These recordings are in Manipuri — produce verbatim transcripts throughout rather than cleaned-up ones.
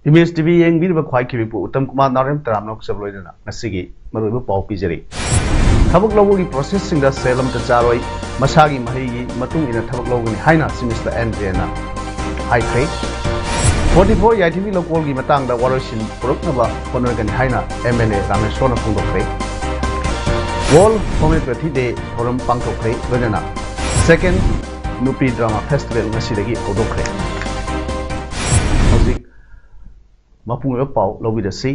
ꯏꯃꯦꯖ ꯇꯤ ꯚꯤ ꯌꯦꯡꯕꯤꯔꯤꯕ ꯈ꯭ꯋꯥꯏ ꯈꯤꯕꯤꯄꯨ ꯎꯠꯇꯝ ꯀꯨꯃꯥꯔ ꯅꯥꯎꯔꯦꯝ ꯇꯔꯥꯝꯅ ꯂꯣꯏꯅꯅ ꯉꯁꯤꯒꯤ ꯃꯔꯨꯑꯣꯏꯕ ꯄꯥꯎ ꯄꯤꯖꯔꯤ꯫ ꯊꯕꯛ ꯂꯧꯕꯒꯤ ꯄ꯭ꯔꯣꯁꯦꯁꯁꯤꯡꯗ ꯁꯦꯜ ꯑꯃꯠꯇ ꯆꯥꯔꯣꯏ, ꯃꯁꯥꯒꯤ ꯃꯍꯩꯒꯤ ꯃꯇꯨꯡ ꯏꯟꯅ ꯊꯕꯛ ꯂꯧꯒꯅꯤ ꯍꯥꯏꯅ ꯆꯤꯐ ꯃꯤꯅꯤꯁꯇꯔ ꯑꯦꯟ ꯕꯤꯔꯦꯟꯅ ꯍꯥꯏꯈ꯭ꯔꯦ꯫ ꯐꯣꯔꯇꯤ ꯐꯣꯔ ꯌꯥꯏꯊꯤꯕꯤ ꯂꯧꯀꯣꯜꯒꯤ ꯃꯇꯥꯡꯗ ꯋꯥꯔꯣꯏꯁꯤꯟ ꯄꯨꯔꯛꯅꯕ ꯍꯣꯠꯅꯒꯅꯤ ꯍꯥꯏꯅ ꯑꯦꯝ ꯑꯦꯜ ꯑꯦ ꯔꯥꯃꯦꯁꯣꯔꯅ ꯐꯣꯡꯗꯣꯛꯈ꯭ꯔꯦ꯫ ꯋꯥꯔꯜ ꯍꯣꯃꯤꯑꯣꯄꯦꯊꯤ ꯗꯦ ꯊꯧꯔꯝ ꯄꯥꯡꯊꯣꯛꯈ꯭ꯔꯦ, ꯂꯣꯏꯅꯅ ꯁꯦꯀꯦꯟ ꯅꯨꯄꯤ ꯗ꯭ꯔꯃꯥ ꯐꯦꯁꯇꯤꯚꯦꯜ ꯉꯁꯤꯗꯒꯤ ꯍꯧꯗꯣꯛꯈ꯭ꯔꯦ꯫ ꯍꯧꯖꯤꯛ ꯃꯄꯨꯡ ꯑꯣꯏꯕ ꯄꯥꯎ ꯂꯧꯕꯤꯔꯁꯤ꯫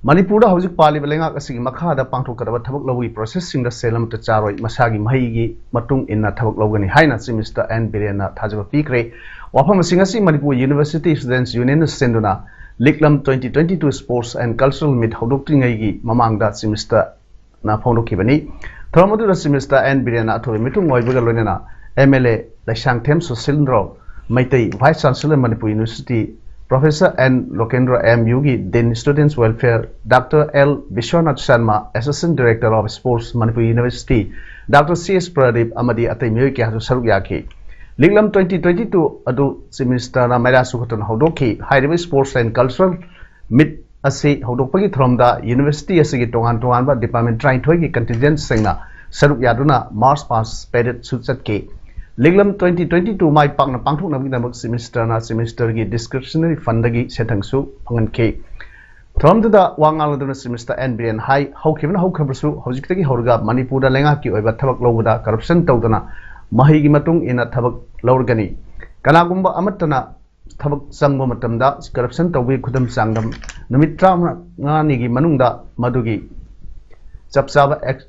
ꯃꯅꯤꯄꯨꯔꯗ ꯍꯧꯖꯤꯛ ꯄꯥꯜꯂꯤꯕ ꯂꯩꯉꯥꯛ ꯑꯁꯤꯒꯤ ꯃꯈꯥꯗ ꯄꯥꯡꯊꯣꯛꯀꯗꯕ ꯊꯕꯛ ꯂꯧꯕꯒꯤ ꯄ꯭ꯔꯣꯁꯦꯁꯁꯤꯡꯗ ꯁꯦꯜ ꯑꯃꯠꯇ ꯆꯥꯔꯣꯏ, ꯃꯁꯥꯒꯤ ꯃꯍꯩꯒꯤ ꯃꯇꯨꯡ ꯏꯟꯅ ꯊꯕꯛ ꯂꯧꯒꯅꯤ ꯍꯥꯏꯅ ꯆꯤꯐ ꯃꯤꯅꯤꯁꯇꯔ ꯑꯦꯟ ꯕꯤꯔꯦꯟꯅ ꯊꯥꯖꯕ ꯄꯤꯈ꯭ꯔꯦ꯫ ꯋꯥꯐꯝ ꯑꯁꯤ ꯉꯁꯤ ꯃꯅꯤꯄꯨꯔ ꯌꯨꯅꯤꯚꯔꯁꯤꯇꯤ ꯁ꯭ꯇꯨꯗꯦꯟꯠꯁ ꯌꯨꯅꯤꯌꯟꯅ ꯁꯤꯟꯗꯨꯅ ꯂꯤꯛꯂꯝ twenty twenty two sports and cultural meet ꯍꯧꯗꯣꯛꯇ꯭ꯔꯤꯉꯩꯒꯤ ꯃꯃꯥꯡꯗ ꯆꯤꯐ ꯃꯤꯅꯤꯁꯇꯔ ꯅ ꯐꯣꯡꯗꯣꯛꯈꯤꯕꯅꯤ꯫ ꯊꯧꯔꯝ ꯑꯗꯨꯗ ꯆꯤꯐ ꯃꯤꯅꯤꯁꯇꯔ ꯑꯦꯟ ꯕꯤꯔꯦꯟꯅ ꯑꯊꯣꯏꯕ ꯃꯤꯊꯨꯡ ꯑꯣꯏꯕꯒ ꯂꯣꯏꯅꯅ M L A Leishangthem Susindro Meitei, vice chancellor Manipur university, professor N Lokendra, M ꯌꯨꯒꯤ dean, students welfare, doctor L Biswanath Sharma, assistant director of sports Manipur university, doctor C S Pradip ꯑꯃꯗꯤ ꯑꯇꯩ ꯃꯤꯑꯣꯏ ꯀꯌꯥꯁꯨ ꯁꯔꯨꯛ ꯌꯥꯈꯤ꯫ ꯂꯤꯛꯂꯝ ꯇ꯭ꯋꯦꯟꯇꯤ ꯇ꯭ꯋꯦꯟꯇꯤ ꯇꯨ ꯑꯗꯨ ꯆꯤꯐ ꯃꯤꯅꯤꯁꯇꯔꯅ ꯃꯩꯔꯥ ꯆꯨꯈꯠꯇꯨꯅ ꯍꯧꯗꯣꯛꯈꯤ꯫ ꯍꯥꯏꯔꯤꯕ ꯁ꯭ꯄꯣꯔꯠꯁ ꯑꯦꯟ ꯀꯜꯆꯔꯦꯜ ꯃꯤꯠ ꯑꯁꯤ ꯍꯧꯗꯣꯛꯄꯒꯤ ꯊꯧꯔꯝꯗ ꯌꯨꯅꯤꯚꯔꯁꯤꯇꯤ ꯑꯁꯤꯒꯤ ꯇꯣꯉꯥꯟ ꯇꯣꯉꯥꯟꯕ ꯗꯤꯄꯥꯔꯠꯃꯦꯟ ꯇꯔꯥꯅꯤꯊꯣꯏꯒꯤ ꯀꯟꯇꯤꯟꯖꯦꯟꯠꯁꯤꯡꯅ ꯁꯔꯨꯛ ꯌꯥꯗꯨꯅ ꯃꯥꯔꯆ ꯄꯥꯁ ꯄꯦꯔꯦꯗꯁꯨ ꯆꯠꯈꯤ꯫ ꯂꯤꯛꯂꯝ ꯇ꯭ꯋꯦꯟꯇꯤ ꯇ꯭ꯋꯦꯟꯇꯤ ꯇꯨ ꯃꯥꯏ ꯄꯥꯛꯅ ꯄꯥꯡꯊꯣꯛꯅꯕꯒꯤꯗꯃꯛ ꯆꯤꯐ ꯃꯤꯅꯤꯁꯇꯔꯅ ꯆꯤꯐ ꯃꯤꯅꯤꯁꯇꯔꯒꯤ ꯗꯤꯁꯀ꯭ꯔꯤꯁꯅꯔꯤ ꯐꯟꯗꯒꯤ ꯁꯦꯟꯊꯪꯁꯨ ꯐꯪꯍꯟꯈꯤ꯫ ꯊꯧꯔꯝꯗꯨꯗ ꯋꯥ ꯉꯥꯡꯂꯗꯨꯅ ꯆꯤꯐ ꯃꯤꯅꯤꯁꯇꯔ ꯑꯦꯟ ꯕꯤꯔꯦꯟ ꯍꯥꯏ, ꯍꯧꯈꯤꯕꯅ ꯍꯧꯈ꯭ꯔꯕꯁꯨ ꯍꯧꯖꯤꯛꯇꯒꯤ ꯍꯧꯔꯒ ꯃꯅꯤꯄꯨꯔꯗ ꯂꯩꯉꯥꯛꯀꯤ ꯑꯣꯏꯕ ꯊꯕꯛ ꯂꯧꯕꯗ ꯀꯔꯞꯁꯟ ꯇꯧꯗꯅ ꯃꯍꯩꯒꯤ ꯃꯇꯨꯡ ꯏꯟꯅ ꯊꯕꯛ ꯂꯧꯔꯒꯅꯤ꯫ ꯀꯅꯥꯒꯨꯝꯕ ꯑꯃꯠꯇꯅ ꯊꯕꯛ ꯆꯪꯕ ꯃꯇꯝꯗ ꯀꯔꯞꯁꯟ ꯇꯧꯕꯒꯤ ꯈꯨꯗꯝ ꯆꯥꯡꯗꯝ ꯅꯨꯃꯤꯠ ꯇꯔꯥꯃꯉꯥꯅꯤꯒꯤ ꯃꯅꯨꯡꯗ ꯃꯗꯨꯒꯤ ꯆꯞ ꯆꯥꯕ ꯑꯦꯛ-,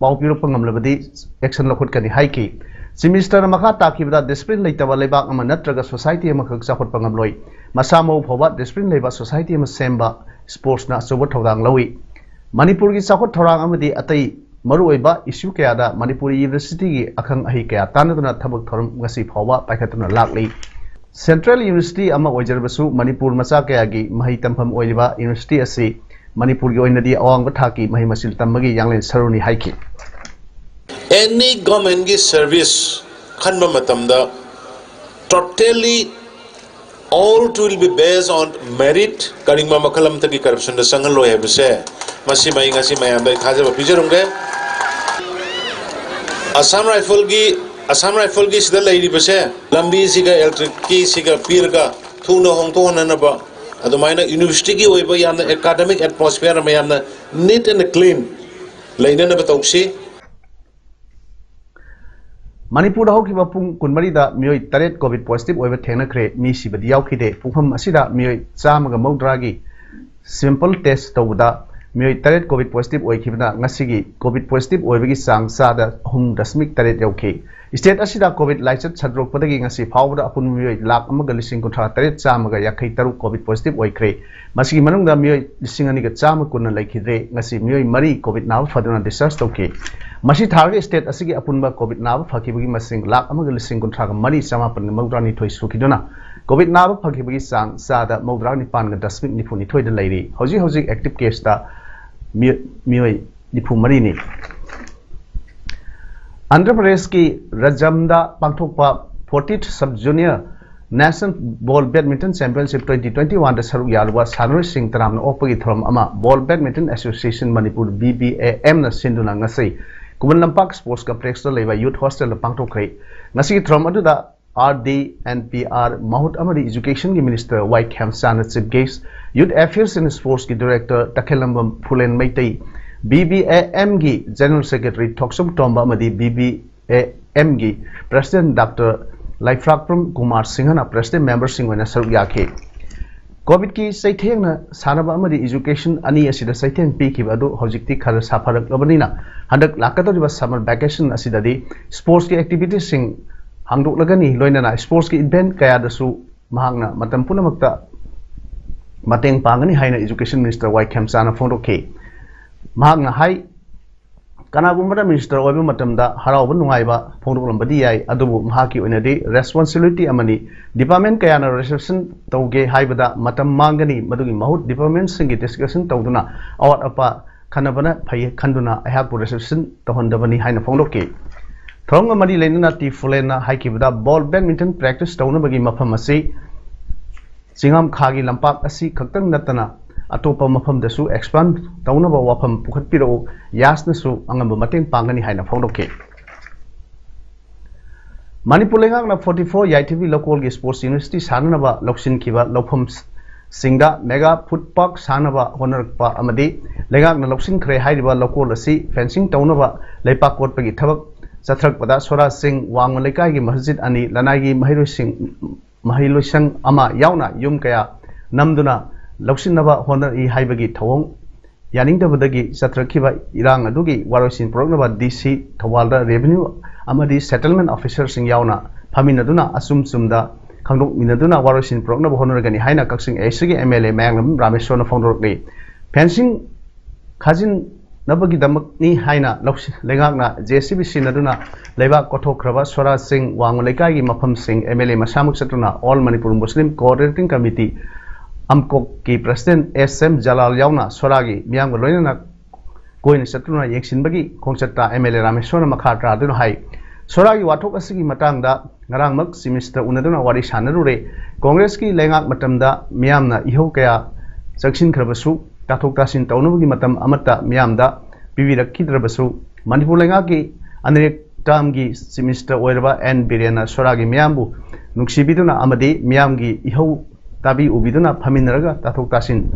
ꯄꯥꯎ ꯄꯤꯔꯛꯄ ꯉꯝꯂꯕꯗꯤ ꯑꯦꯛꯁꯟ ꯂꯧꯈꯠꯀꯅꯤ ꯍꯥꯏꯈꯤ꯫ Chief Minister ꯅ ꯃꯈꯥ ꯇꯥꯈꯤꯕꯗ, discipline ꯂꯩꯇꯕ ꯂꯩꯕꯥꯛ ꯑꯃ ꯅꯠꯇ꯭ꯔꯒ society ꯑꯃꯈꯛ ꯆꯥꯎꯈꯠꯄ ꯉꯝꯂꯣꯏ꯫ ꯃꯁꯥ ꯃꯎ ꯐꯕ, discipline ꯂꯩꯕ society ꯑꯃ ꯁꯦꯝꯕ sports ꯅ ꯑꯆꯧꯕ ꯊꯧꯗꯥꯡ ꯂꯧꯏ꯫ ꯃꯅꯤꯄꯨꯔꯒꯤ ꯆꯥꯎꯈꯠ ꯊꯧꯔꯥꯡ ꯑꯃꯗꯤ ꯑꯇꯩ ꯃꯔꯨꯑꯣꯏꯕ issue ꯀꯌꯥꯗ ꯃꯅꯤꯄꯨꯔ University ꯒꯤ ꯑꯈꯪ ꯑꯍꯩ ꯀꯌꯥ ꯇꯥꯟꯅꯗꯨꯅ ꯊꯕꯛ ꯊꯧꯔꯝ ꯉꯁꯤ ꯐꯥꯎꯕ ꯄꯥꯏꯈꯠꯇꯨꯅ ꯂꯥꯛꯂꯤ꯫ Central University ꯑꯃ ꯑꯣꯏꯖꯔꯕꯁꯨ, ꯃꯅꯤꯄꯨꯔ ꯃꯆꯥ ꯀꯌꯥꯒꯤ ꯃꯍꯩ ꯇꯝꯐꯝ ꯑꯣꯏꯔꯤꯕ university ꯑꯁꯤ ꯃꯅꯤꯄꯨꯔꯒꯤ ꯑꯣꯏꯅꯗꯤ ꯑꯋꯥꯡꯕ ꯊꯥꯛꯀꯤ ꯃꯍꯩ ꯃꯁꯤꯡ ꯇꯝꯕꯒꯤ ꯌꯥꯡꯂꯦꯟ ꯁꯔꯨꯅꯤ ꯍꯥꯏꯈꯤ꯫ Any government ꯒꯤ service ꯈꯟꯕ ꯃꯇꯝꯗ totally all it will be based on merit, ꯀꯔꯤꯒꯨꯝꯕ ꯃꯈꯜ ꯑꯃꯠꯇꯒꯤ corruption ꯗ ꯆꯪꯍꯜꯂꯣꯏ ꯍꯥꯏꯕꯁꯦ ꯃꯁꯤꯃ ꯑꯩ ꯉꯁꯤ ꯃꯌꯥꯝꯗ ꯑꯩ ꯊꯥꯖꯕ ꯄꯤꯖꯔꯝꯒꯦ꯫ Assam Rifle ꯒꯤ, Assam Rifle ꯒꯤ ꯁꯤꯗ ꯂꯩꯔꯤꯕꯁꯦ, ꯂꯝꯕꯤꯁꯤꯒ electric ꯀꯤ ꯁꯤꯒ ꯄꯤꯔꯒ ꯊꯨꯅ ꯍꯣꯡꯗꯣꯛꯍꯟꯅꯅꯕ, ꯑꯗꯨꯃꯥꯏꯅ university ꯒꯤ ꯑꯣꯏꯕ ꯌꯥꯝꯅ academic atmosphere ꯑꯃ ꯌꯥꯝꯅ neat and clean ꯂꯩꯅꯅꯕ ꯇꯧꯁꯤ꯫ ꯃꯅꯤꯄꯨꯔꯗ ꯍꯧꯈꯤꯕ ꯄꯨꯡ ꯀꯨꯟꯃꯔꯤꯗ ꯃꯤꯑꯣꯏ ꯇꯔꯦꯠ COVID positive ꯑꯣꯏꯕ ꯊꯦꯡꯅꯈ꯭ꯔꯦ꯫ ꯃꯤ ꯁꯤꯕꯗꯤ ꯌꯥꯎꯈꯤꯗꯦ꯫ ꯄꯨꯡꯐꯝ ꯑꯁꯤꯗ ꯃꯤꯑꯣꯏ ꯆꯥꯝꯃꯒ ꯃꯧꯗ꯭ꯔꯥꯒꯤ sample test ꯇꯧꯕꯗ ꯃꯤꯑꯣꯏ ꯇꯔꯦꯠ COVID positive ꯑꯣꯏꯈꯤꯕꯅ ꯉꯁꯤꯒꯤ COVID positive ꯑꯣꯏꯕꯒꯤ ꯆꯥꯡ ꯆꯥꯗ ꯑꯍꯨꯝ ꯗꯁꯃꯤꯛ ꯇꯔꯦꯠ ꯌꯧꯈꯤ꯫ State ꯑꯁꯤꯗ COVID ꯂꯥꯏꯆꯠ ꯁꯟꯗꯣꯔꯛꯄꯗꯒꯤ ꯉꯁꯤ ꯐꯥꯎꯕꯗ ꯑꯄꯨꯟꯕ ꯃꯤꯑꯣꯏ ꯂꯥꯈ ꯑꯃꯒ ꯂꯤꯁꯤꯡ ꯀꯨꯟꯊ꯭ꯔꯥ ꯇꯔꯦꯠ ꯆꯥꯝꯃꯒ ꯌꯥꯡꯈꯩ ꯇꯔꯨꯛ COVID positive ꯑꯣꯏꯈ꯭ꯔꯦ꯫ ꯃꯁꯤꯒꯤ ꯃꯅꯨꯡꯗ ꯃꯤꯑꯣꯏ ꯂꯤꯁꯤꯡ ꯑꯅꯤꯒ ꯆꯥꯝꯃ ꯀꯨꯟꯅ ꯂꯩꯈꯤꯗ꯭ꯔꯦ꯫ ꯉꯁꯤ ꯃꯤꯑꯣꯏ ꯃꯔꯤ COVID ꯅꯥꯕ ꯐꯗꯨꯅ discharge ꯇꯧꯈꯤ꯫ ꯃꯁꯤ ꯊꯥꯔꯒ state ꯑꯁꯤꯒꯤ ꯑꯄꯨꯟꯕ COVID ꯅꯥꯕ ꯐꯈꯤꯕꯒꯤ ꯃꯁꯤꯡ ꯂꯥꯈ ꯑꯃꯒ ꯂꯤꯁꯤꯡ ꯀꯨꯟꯊ꯭ꯔꯥꯒ ꯃꯔꯤ ꯆꯥꯃꯥꯄꯟꯒ ꯃꯧꯗ꯭ꯔꯥ ꯅꯤꯊꯣꯏ ꯁꯨꯈꯤꯗꯨꯅ COVID ꯅꯥꯕ ꯐꯈꯤꯕꯒꯤ ꯆꯥꯡ ꯆꯥꯗ ꯃꯧꯗ꯭ꯔꯥ ꯅꯤꯄꯥꯟꯒ ꯗꯁꯃꯤꯛ ꯅꯤꯐꯨ ꯅꯤꯊꯣꯏꯗ ꯂꯩꯔꯤ꯫ ꯍꯧꯖꯤꯛ ꯍꯧꯖꯤꯛ active case ꯇ ꯃꯤꯑꯣꯏ, ꯃꯤꯑꯣꯏ ꯅꯤꯐꯨ ꯃꯔꯤꯅꯤ꯫ ꯑꯟꯙ꯭ꯔ ꯄ꯭ꯔꯗꯦꯁꯀꯤ ꯔꯥꯖꯝꯗ ꯄꯥꯡꯊꯣꯛꯄ fortieth Sub Junior National Ball Badminton Championship twenty twenty-one ꯗ ꯁꯔꯨꯛ ꯌꯥꯔꯨꯕ ꯁꯥꯟꯅꯔꯣꯏꯁꯤꯡ ꯇꯔꯥꯝꯅ ꯑꯣꯛꯄꯒꯤ ꯊꯧꯔꯝ ꯑꯃ Ball Badminton Association Manipur, B B A M ꯅ ꯁꯤꯟꯗꯨꯅ ꯉꯁꯤ ꯈꯨꯃꯟ ꯂꯝꯄꯥꯛ Sports Complex ꯇ ꯂꯩꯕ Youth Hostel ꯗ ꯄꯥꯡꯊꯣꯛꯈ꯭ꯔꯦ꯫ ꯉꯁꯤꯒꯤ ꯊꯧꯔꯝ ꯑꯗꯨꯗ R D and P R ꯃꯍꯨꯠ ꯑꯃꯗꯤ Education ꯒꯤ Minister Y ꯈꯦꯝꯆꯥꯟꯅ Chief Guest, Youth Affairs and Sports ꯀꯤ Director ꯇꯈꯦꯜꯂꯝꯕꯝ ꯐꯨꯂꯦꯟ Meitei, B B A M ꯒꯤ General Secretary ꯊꯣꯛꯆꯨꯝ ꯇꯣꯝꯕ ꯑꯃꯗꯤ B B A M ꯒꯤ President Doctor ꯂꯩꯐ꯭ꯔꯥꯛꯄꯝ ꯀꯨꯃꯥꯔ ꯁꯤꯡꯍꯅ President member ꯁꯤꯡ ꯑꯣꯏꯅ ꯁꯔꯨꯛ ꯌꯥꯈꯤ꯫ ꯀꯣꯚꯤꯗꯀꯤ ꯆꯩꯊꯦꯡꯅ ꯁꯥꯟꯅꯕ ꯑꯃꯗꯤ ꯏꯖꯨꯀꯦꯁꯟ ꯑꯅꯤ ꯑꯁꯤꯗ ꯆꯩꯊꯦꯡ ꯄꯤꯈꯤꯕ ꯑꯗꯨ ꯍꯧꯖꯤꯛꯇꯤ ꯈꯔ ꯁꯥꯐꯔꯛꯂꯕꯅꯤꯅ, ꯍꯟꯗꯛ ꯂꯥꯛꯀꯗꯧꯔꯤꯕ ꯁꯝꯃꯔ ꯚꯦꯀꯦꯁꯟ ꯑꯁꯤꯗꯗꯤ ꯁ꯭ꯄꯣꯔꯠꯁꯀꯤ ꯑꯦꯛꯇꯤꯚꯤꯇꯤꯁꯁꯤꯡ ꯍꯥꯡꯗꯣꯛꯂꯒꯅꯤ, ꯂꯣꯏꯅꯅ ꯁ꯭ꯄꯣꯔꯠꯁꯀꯤ ꯏꯚꯦꯟꯠ ꯀꯌꯥꯗꯁꯨ ꯃꯍꯥꯛꯅ ꯃꯇꯝ ꯄꯨꯝꯅꯃꯛꯇ ꯃꯇꯦꯡ ꯄꯥꯡꯒꯅꯤ ꯍꯥꯏꯅ ꯏꯖꯨꯀꯦꯁꯟ ꯃꯤꯅꯤꯁꯇꯔ ꯋꯥꯏ ꯈꯦꯝꯆꯥꯅ ꯐꯣꯡꯗꯣꯛꯈꯤ꯫ ꯃꯍꯥꯛꯅ ꯍꯥꯏ, ꯀꯅꯥꯒꯨꯝꯕꯅ ꯃꯤꯅꯤꯁꯇꯔ ꯑꯣꯏꯕ ꯃꯇꯝꯗ ꯍꯔꯥꯎꯕ ꯅꯨꯡꯉꯥꯏꯕ ꯐꯣꯡꯗꯣꯛꯂꯝꯕꯗꯤ ꯌꯥꯏ, ꯑꯗꯨꯕꯨ ꯃꯍꯥꯛꯀꯤ ꯑꯣꯏꯅꯗꯤ ꯔꯦꯁꯄꯣꯟꯁꯤꯕꯤꯂꯤꯇꯤ ꯑꯃꯅꯤ꯫ ꯗꯤꯄꯥꯔꯠꯃꯦꯟꯠ ꯀꯌꯥꯅ ꯔꯤꯁꯦꯞꯁꯟ ꯇꯧꯒꯦ ꯍꯥꯏꯕꯗ ꯃꯇꯝ ꯃꯥꯡꯒꯅꯤ, ꯃꯗꯨꯒꯤ ꯃꯍꯨꯠ ꯗꯤꯄꯥꯔꯠꯃꯦꯟꯠꯁꯤꯡꯒꯤ ꯗꯤꯁꯀꯁꯟ ꯇꯧꯗꯨꯅ ꯑꯋꯥꯠ ꯑꯄꯥ ꯈꯟꯅꯕꯅ ꯐꯩ ꯈꯟꯗꯨꯅ ꯑꯩꯍꯥꯛꯄꯨ ꯔꯤꯁꯦꯞꯁꯟ ꯇꯧꯍꯟꯗꯕꯅꯤ ꯍꯥꯏꯅ ꯐꯣꯡꯗꯣꯛꯈꯤ꯫ ꯊꯧꯔꯝꯒ ꯃꯔꯤ ꯂꯩꯅꯅ ꯇꯤ ꯐꯨꯂꯦꯟꯅ ꯍꯥꯏꯈꯤꯕꯗ, ꯕꯣꯜ ꯕꯦꯗꯃꯤꯟꯇꯟ ꯄ꯭ꯔꯦꯛꯇꯤꯁ ꯇꯧꯅꯕꯒꯤ ꯃꯐꯝ ꯑꯁꯤ ꯆꯤꯡꯉꯝꯈꯥꯒꯤ ꯂꯝꯄꯥꯛ ꯑꯁꯤ ꯈꯛꯇꯪ ꯅꯠꯇꯅ ꯑꯇꯣꯞꯄ ꯃꯐꯝꯗꯁꯨ ꯑꯦꯛꯁꯄꯥꯟ ꯇꯧꯅꯕ ꯋꯥꯐꯝ ꯄꯨꯈꯠꯄꯤꯔꯛꯎ, ꯌꯥꯁꯅꯁꯨ ꯑꯉꯝꯕ ꯃꯇꯦꯡ ꯄꯥꯡꯒꯅꯤ ꯍꯥꯏꯅ ꯐꯣꯡꯗꯣꯛꯈꯤ꯫ ꯃꯅꯤꯄꯨꯔ ꯂꯩꯉꯥꯛꯅ ꯐꯣꯔꯇꯤ ꯐꯣꯔ ꯌꯥꯏꯊꯤꯕꯤ ꯂꯧꯀꯣꯜꯒꯤ ꯁ꯭ꯄꯣꯔꯠꯁ ꯌꯨꯅꯤꯚꯔꯁꯤꯇꯤ ꯁꯥꯅꯅꯕ ꯂꯧꯁꯤꯟꯈꯤꯕ ꯂꯧꯐꯝꯁꯤꯡꯗ ꯃꯦꯒꯥ ꯐꯨꯗ ꯄꯥꯔꯛ ꯁꯥꯅꯕ ꯍꯣꯠꯅꯔꯛꯄ ꯑꯃꯗꯤ ꯂꯩꯉꯥꯛꯅ ꯂꯧꯁꯤꯟꯈ꯭ꯔꯦ ꯍꯥꯏꯔꯤꯕ ꯂꯧꯀꯣꯜ ꯑꯁꯤ ꯐꯦꯟꯁꯤꯡ ꯇꯧꯅꯕ ꯂꯩꯄꯥꯛ ꯀꯣꯠꯄꯒꯤ ꯊꯕꯛ ꯆꯠꯊꯔꯛꯄꯗ ꯁꯣꯔꯥꯖ ꯁꯤꯡ ꯋꯥꯡꯃ ꯂꯩꯀꯥꯏꯒꯤ ꯃꯁꯖꯤꯗ ꯑꯅꯤ, ꯂꯅꯥꯏꯒꯤ ꯃꯍꯩꯔꯣꯏꯁꯤꯡ, ꯃꯍꯩꯂꯣꯏꯁꯪ ꯑꯃ ꯌꯥꯎꯅ ꯌꯨꯝ ꯀꯌꯥ ꯅꯝꯗꯨꯅ ꯂꯧꯁꯤꯟꯅꯕ ꯍꯣꯠꯅꯔꯛꯏ ꯍꯥꯏꯕꯒꯤ ꯊꯧꯑꯣꯡ ꯌꯥꯅꯤꯡꯗꯕꯗꯒꯤ ꯆꯠꯊꯔꯛꯈꯤꯕ ꯏꯔꯥꯡ ꯑꯗꯨꯒꯤ ꯋꯥꯔꯣꯏꯁꯤꯟ ꯄꯨꯔꯛꯅꯕ ꯗꯤ ꯁꯤ ꯊꯧꯕꯥꯜꯗ ꯔꯦꯚꯤꯅ꯭ꯌꯨ ꯑꯃꯗꯤ ꯁꯦꯇꯜꯃꯦꯟ ꯑꯣꯐꯤꯁꯔꯁꯤꯡ ꯌꯥꯎꯅ ꯐꯝꯃꯤꯟꯅꯗꯨꯅ ꯑꯆꯨꯝ ꯆꯨꯝꯗ ꯈꯪꯗꯣꯛꯃꯤꯟꯅꯗꯨꯅ ꯋꯥꯔꯣꯏꯁꯤꯟ ꯄꯨꯔꯛꯅꯕ ꯍꯣꯠꯅꯔꯒꯅꯤ ꯍꯥꯏꯅ ꯀꯛꯆꯤꯡ ꯑꯦꯁ ꯁꯤꯒꯤ ꯑꯦꯝ ꯑꯦꯜ ꯑꯦ ꯃꯌꯥꯡꯂꯝ ꯔꯥꯃꯦꯁꯣꯔꯅ ꯐꯣꯡꯗꯣꯔꯛꯂꯤ꯫ ꯐꯦꯟꯁꯤꯡ ꯈꯥꯖꯤꯟꯅꯕꯒꯤꯗꯃꯛꯅꯤ ꯍꯥꯏꯅ ꯂꯧꯁꯤ-, ꯂꯩꯉꯥꯛꯅ ꯖꯦ ꯁꯤ ꯕꯤ ꯁꯤꯖꯤꯟꯅꯗꯨꯅ ꯂꯩꯕꯥꯛ ꯀꯣꯊꯣꯛꯈ꯭ꯔꯕ ꯁꯣꯔꯥꯖ ꯁꯤꯡ ꯋꯥꯡꯃ ꯂꯩꯀꯥꯏꯒꯤ ꯃꯐꯝꯁꯤꯡ ꯑꯦꯝ ꯑꯦꯜ ꯑꯦ ꯃꯁꯥꯃꯛ ꯆꯠꯇꯨꯅ ꯑꯣꯜ ꯃꯅꯤꯄꯨꯔ ꯃꯨꯁꯂꯤꯝ ꯀꯣꯑꯣꯔꯗꯤꯅꯦꯇꯤꯡ ꯀꯃꯤꯇꯤ, ꯑꯝꯀꯣꯛꯀꯤ ꯄ꯭ꯔꯁꯤꯗꯦꯟꯠ ꯑꯦꯁ ꯑꯦꯝ ꯖꯂꯥꯜ ꯌꯥꯎꯅ ꯁꯣꯔꯥꯒꯤ ꯃꯤꯌꯥꯝꯒ ꯂꯣꯏꯅꯅ ꯀꯣꯏꯅ ꯆꯠꯇꯨꯅ ꯌꯦꯡꯁꯤꯟꯕꯒꯤ ꯈꯣꯡꯆꯠꯇ ꯑꯦꯝ ꯑꯦꯜ ꯑꯦ ꯔꯥꯃꯦꯁꯣꯔꯅ ꯃꯈꯥ ꯇꯥꯗꯨꯅ ꯍꯥꯏ, ꯁꯣꯔꯥꯒꯤ ꯋꯥꯊꯣꯛ ꯑꯁꯤꯒꯤ ꯃꯇꯥꯡꯗ ꯉꯔꯥꯡꯃꯛ ꯆꯤꯐ ꯃꯤꯅꯤꯁꯇꯔ ꯎꯅꯗꯨꯅ ꯋꯥꯔꯤ ꯁꯥꯟꯅꯔꯨꯔꯦ꯫ ꯀꯣꯡꯒ꯭ꯔꯦꯁꯀꯤ ꯂꯩꯉꯥꯛ ꯃꯇꯝꯗ ꯃꯤꯌꯥꯝꯅ ꯏꯍꯧ ꯀꯌꯥ ꯆꯪꯁꯤꯟꯈ꯭ꯔꯕꯁꯨ, ꯇꯥꯊꯣꯛ ꯇꯥꯁꯤꯟ ꯇꯧꯅꯕꯒꯤ ꯃꯇꯝ ꯑꯃꯠꯇ ꯃꯤꯌꯥꯝꯗ ꯄꯤꯕꯤꯔꯛꯈꯤꯗ꯭ꯔꯕꯁꯨ, ꯃꯅꯤꯄꯨꯔ ꯂꯩꯉꯥꯛꯀꯤ ꯑꯅꯤꯔꯛ ꯇꯥꯝꯒꯤ ꯆꯤꯐ ꯃꯤꯅꯤꯁꯇꯔ ꯑꯣꯏꯔꯕ ꯑꯦꯟ ꯕꯤꯔꯦꯟꯅ ꯁꯣꯔꯥꯒꯤ ꯃꯤꯌꯥꯝꯕꯨ ꯅꯨꯡꯁꯤꯕꯤꯗꯨꯅ ꯑꯃꯗꯤ ꯃꯤꯌꯥꯝꯒꯤ ꯏꯍꯧ ꯇꯥꯕꯤ ꯎꯕꯤꯗꯨꯅ ꯐꯝꯃꯤꯟꯅꯔꯒ ꯇꯥꯊꯣꯛ ꯇꯥꯁꯤꯟ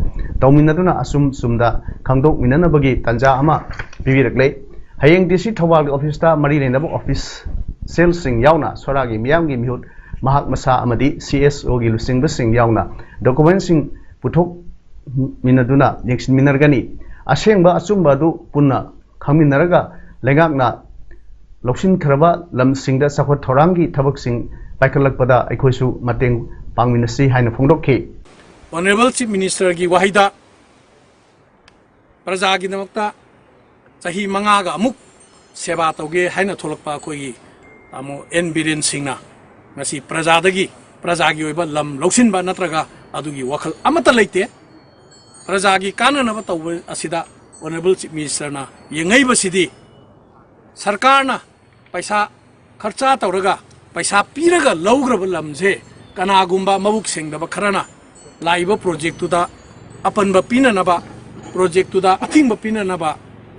ꯇꯧꯃꯤꯟꯅꯗꯨꯅ ꯑꯆꯨꯝ ꯆꯨꯝꯗ ꯈꯪꯗꯣꯛꯃꯤꯟꯅꯅꯕꯒꯤ ꯇꯥꯟꯖꯥ ꯑꯃ ꯄꯤꯕꯤꯔꯛꯂꯦ꯫ ꯍꯌꯦꯡ ꯗꯤ ꯁꯤ ꯊꯧꯕꯥꯜꯒꯤ ꯑꯣꯐꯤꯁꯇ ꯃꯔꯤ ꯂꯩꯅꯕ ꯑꯣꯐꯤꯁꯤꯌꯦꯜꯁꯤꯡ ꯌꯥꯎꯅ ꯁꯣꯔꯥꯒꯤ ꯃꯤꯌꯥꯝꯒꯤ ꯃꯤꯍꯨꯠ ꯃꯍꯥꯛ ꯃꯁꯥ ꯑꯃꯗꯤ ꯁꯤ ꯑꯦꯁ ꯑꯣꯒꯤ ꯂꯨꯆꯤꯡꯕꯁꯤꯡ ꯌꯥꯎꯅ ꯗꯣꯀꯨꯃꯦꯟꯁꯤꯡ ꯄꯨꯊꯣꯛꯃꯤꯟꯅꯗꯨꯅ ꯌꯦꯡꯁꯤꯟꯃꯤꯟꯅꯔꯒꯅꯤ꯫ ꯑꯁꯦꯡꯕ ꯑꯆꯨꯝꯕ ꯑꯗꯨ ꯄꯨꯟꯅ ꯈꯪꯃꯤꯟꯅꯔꯒ ꯂꯩꯉꯥꯛꯅ ꯂꯧꯁꯤꯟꯈ꯭ꯔꯕ ꯂꯝꯁꯤꯡꯗ ꯆꯥꯎꯈꯠ ꯊꯧꯔꯥꯡꯒꯤ ꯊꯕꯛꯁꯤꯡ ꯄꯥꯏꯈꯠꯂꯛꯄꯗ ꯑꯩꯈꯣꯏꯁꯨ ꯃꯇꯦꯡ ꯄꯥꯡꯃꯤꯟꯅꯁꯤ ꯍꯥꯏꯅ ꯐꯣꯡꯗꯣꯛꯈꯤ꯫ Honourable Chief Minister ꯒꯤ ꯋꯥꯍꯩꯗ ꯄ꯭ꯔꯖꯥꯒꯤꯗꯃꯛꯇ ꯆꯍꯤ ꯃꯉꯥꯒ ꯑꯃꯨꯛ ꯁꯦꯕꯥ ꯇꯧꯒꯦ ꯍꯥꯏꯅ ꯊꯣꯛꯂꯛꯄ ꯑꯩꯈꯣꯏꯒꯤ ꯇꯥꯃꯣ ꯑꯦꯟ ꯕꯤꯔꯦꯟ ꯁꯤꯡꯅ ꯉꯁꯤ ꯄ꯭ꯔꯖꯥꯗꯒꯤ, ꯄ꯭ꯔꯖꯥꯒꯤ ꯑꯣꯏꯕ ꯂꯝ ꯂꯧꯁꯤꯟꯕ ꯅꯠꯇ꯭ꯔꯒ ꯑꯗꯨꯒꯤ ꯋꯥꯈꯜ ꯑꯃꯠꯇ ꯂꯩꯇꯦ꯫ ꯄ꯭ꯔꯖꯥꯒꯤ ꯀꯥꯟꯅꯅꯕ ꯇꯧꯕ ꯑꯁꯤꯗ Honourable Chief Minister ꯅ ꯌꯦꯡꯉꯛꯏꯕꯁꯤꯗꯤ ꯁꯔꯀꯥꯔꯅ ꯄꯩꯁꯥ ꯈꯔꯆꯥ ꯇꯧꯔꯒ, ꯄꯩꯁꯥ ꯄꯤꯔꯒ ꯂꯧꯈ꯭ꯔꯕ ꯂꯝꯁꯦ ꯀꯅꯥꯒꯨꯝꯕ ꯃꯕꯨꯛ ꯁꯦꯡꯗꯕ ꯈꯔꯅ ꯂꯥꯛꯏꯕ ꯄ꯭ꯔꯣꯖꯦꯛꯇꯨꯗ, ꯑꯄꯟꯕ ꯄꯤꯅꯅꯕ, ꯄ꯭ꯔꯣꯖꯦꯛꯇꯨꯗ ꯑꯊꯤꯡꯕ ꯄꯤꯅꯅꯕ,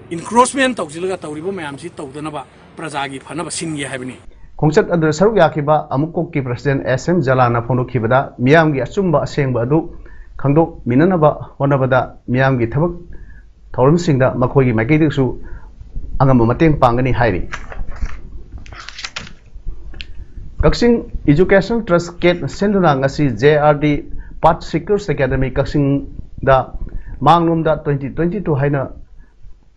ꯏꯟꯀ꯭ꯔꯣꯆꯃꯦꯟ ꯇꯧꯁꯤꯜꯂꯒ ꯇꯧꯔꯤꯕ ꯃꯌꯥꯝꯁꯤ ꯇꯧꯗꯅꯕ ꯄ꯭ꯔꯖꯥꯒꯤ ꯐꯅꯕ ꯁꯤꯟꯒꯦ ꯍꯥꯏꯕꯅꯤ꯫ ꯈꯣꯡꯆꯠ ꯑꯗꯨꯗ ꯁꯔꯨꯛ ꯌꯥꯈꯤꯕ ꯑꯃꯨꯛꯀꯣꯛꯀꯤ ꯄ꯭ꯔꯁꯤꯗꯦꯟ ꯑꯦꯁ ꯑꯦꯝ ꯖꯂꯥꯅ ꯐꯣꯡꯗꯣꯛꯈꯤꯕꯗ, ꯃꯤꯌꯥꯝꯒꯤ ꯑꯆꯨꯝꯕ ꯑꯁꯦꯡꯕ ꯑꯗꯨ ꯈꯪꯗꯣꯛꯃꯤꯟꯅꯅꯕ ꯍꯣꯠꯅꯕꯗ ꯃꯤꯌꯥꯝꯒꯤ ꯊꯕꯛ ꯊꯧꯔꯝꯁꯤꯡꯗ ꯃꯈꯣꯏꯒꯤ ꯃꯥꯏꯀꯩꯗꯒꯤꯁꯨ ꯑꯉꯝꯕ ꯃꯇꯦꯡ ꯄꯥꯡꯒꯅꯤ ꯍꯥꯏꯔꯤ꯫ ꯀꯛꯆꯤꯡ Educational Trust ꯀꯦꯠ ꯁꯤꯟꯗꯨꯅ ꯉꯁꯤ J R D Path Seekers Academy ꯀꯛꯆꯤꯡꯗ ꯃꯥꯡꯂꯣꯝꯗ twenty twenty two ꯍꯥꯏꯅ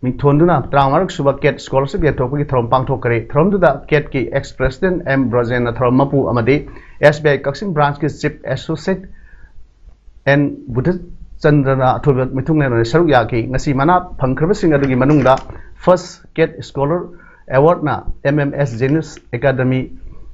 ꯃꯤꯡꯊꯣꯟꯗꯨꯅ ꯇꯔꯥꯃꯉꯥꯔꯛ ꯁꯨꯕ ꯀꯦꯠ ꯁ꯭ꯀꯣꯂꯔꯁꯤꯞ ꯌꯦꯟꯊꯣꯛꯄꯒꯤ ꯊꯧꯔꯝ ꯄꯥꯡꯊꯣꯛꯈ꯭ꯔꯦ꯫ ꯊꯧꯔꯝꯗꯨꯗ ꯀꯦꯠꯀꯤ ꯑꯦꯛꯁ ꯄ꯭ꯔꯁꯤꯗꯦꯟ ꯑꯦꯝ ꯕ꯭ꯔꯣꯖꯦꯟꯅ ꯊꯧꯔꯝ ꯃꯄꯨ ꯑꯃꯗꯤ S B I ꯀꯛꯆꯤꯡ ꯕ꯭ꯔꯥꯟꯁꯀꯤ ꯆꯤꯐ ꯑꯦꯁꯣꯁꯤꯌꯦꯠ ꯑꯦꯟ ꯕꯨꯙꯆꯟꯗ꯭ꯔꯅ ꯑꯊꯣꯏꯕ ꯃꯤꯊꯨꯡꯂꯦꯟ ꯑꯣꯏꯅ ꯁꯔꯨꯛ ꯌꯥꯈꯤ꯫ ꯉꯁꯤ ꯃꯅꯥ ꯐꯪꯈ꯭ꯔꯕꯁꯤꯡ ꯑꯗꯨꯒꯤ ꯃꯅꯨꯡꯗ First ꯀꯦꯠ scholar ꯑꯦꯋꯥꯔꯗꯅ M M S Genius Academy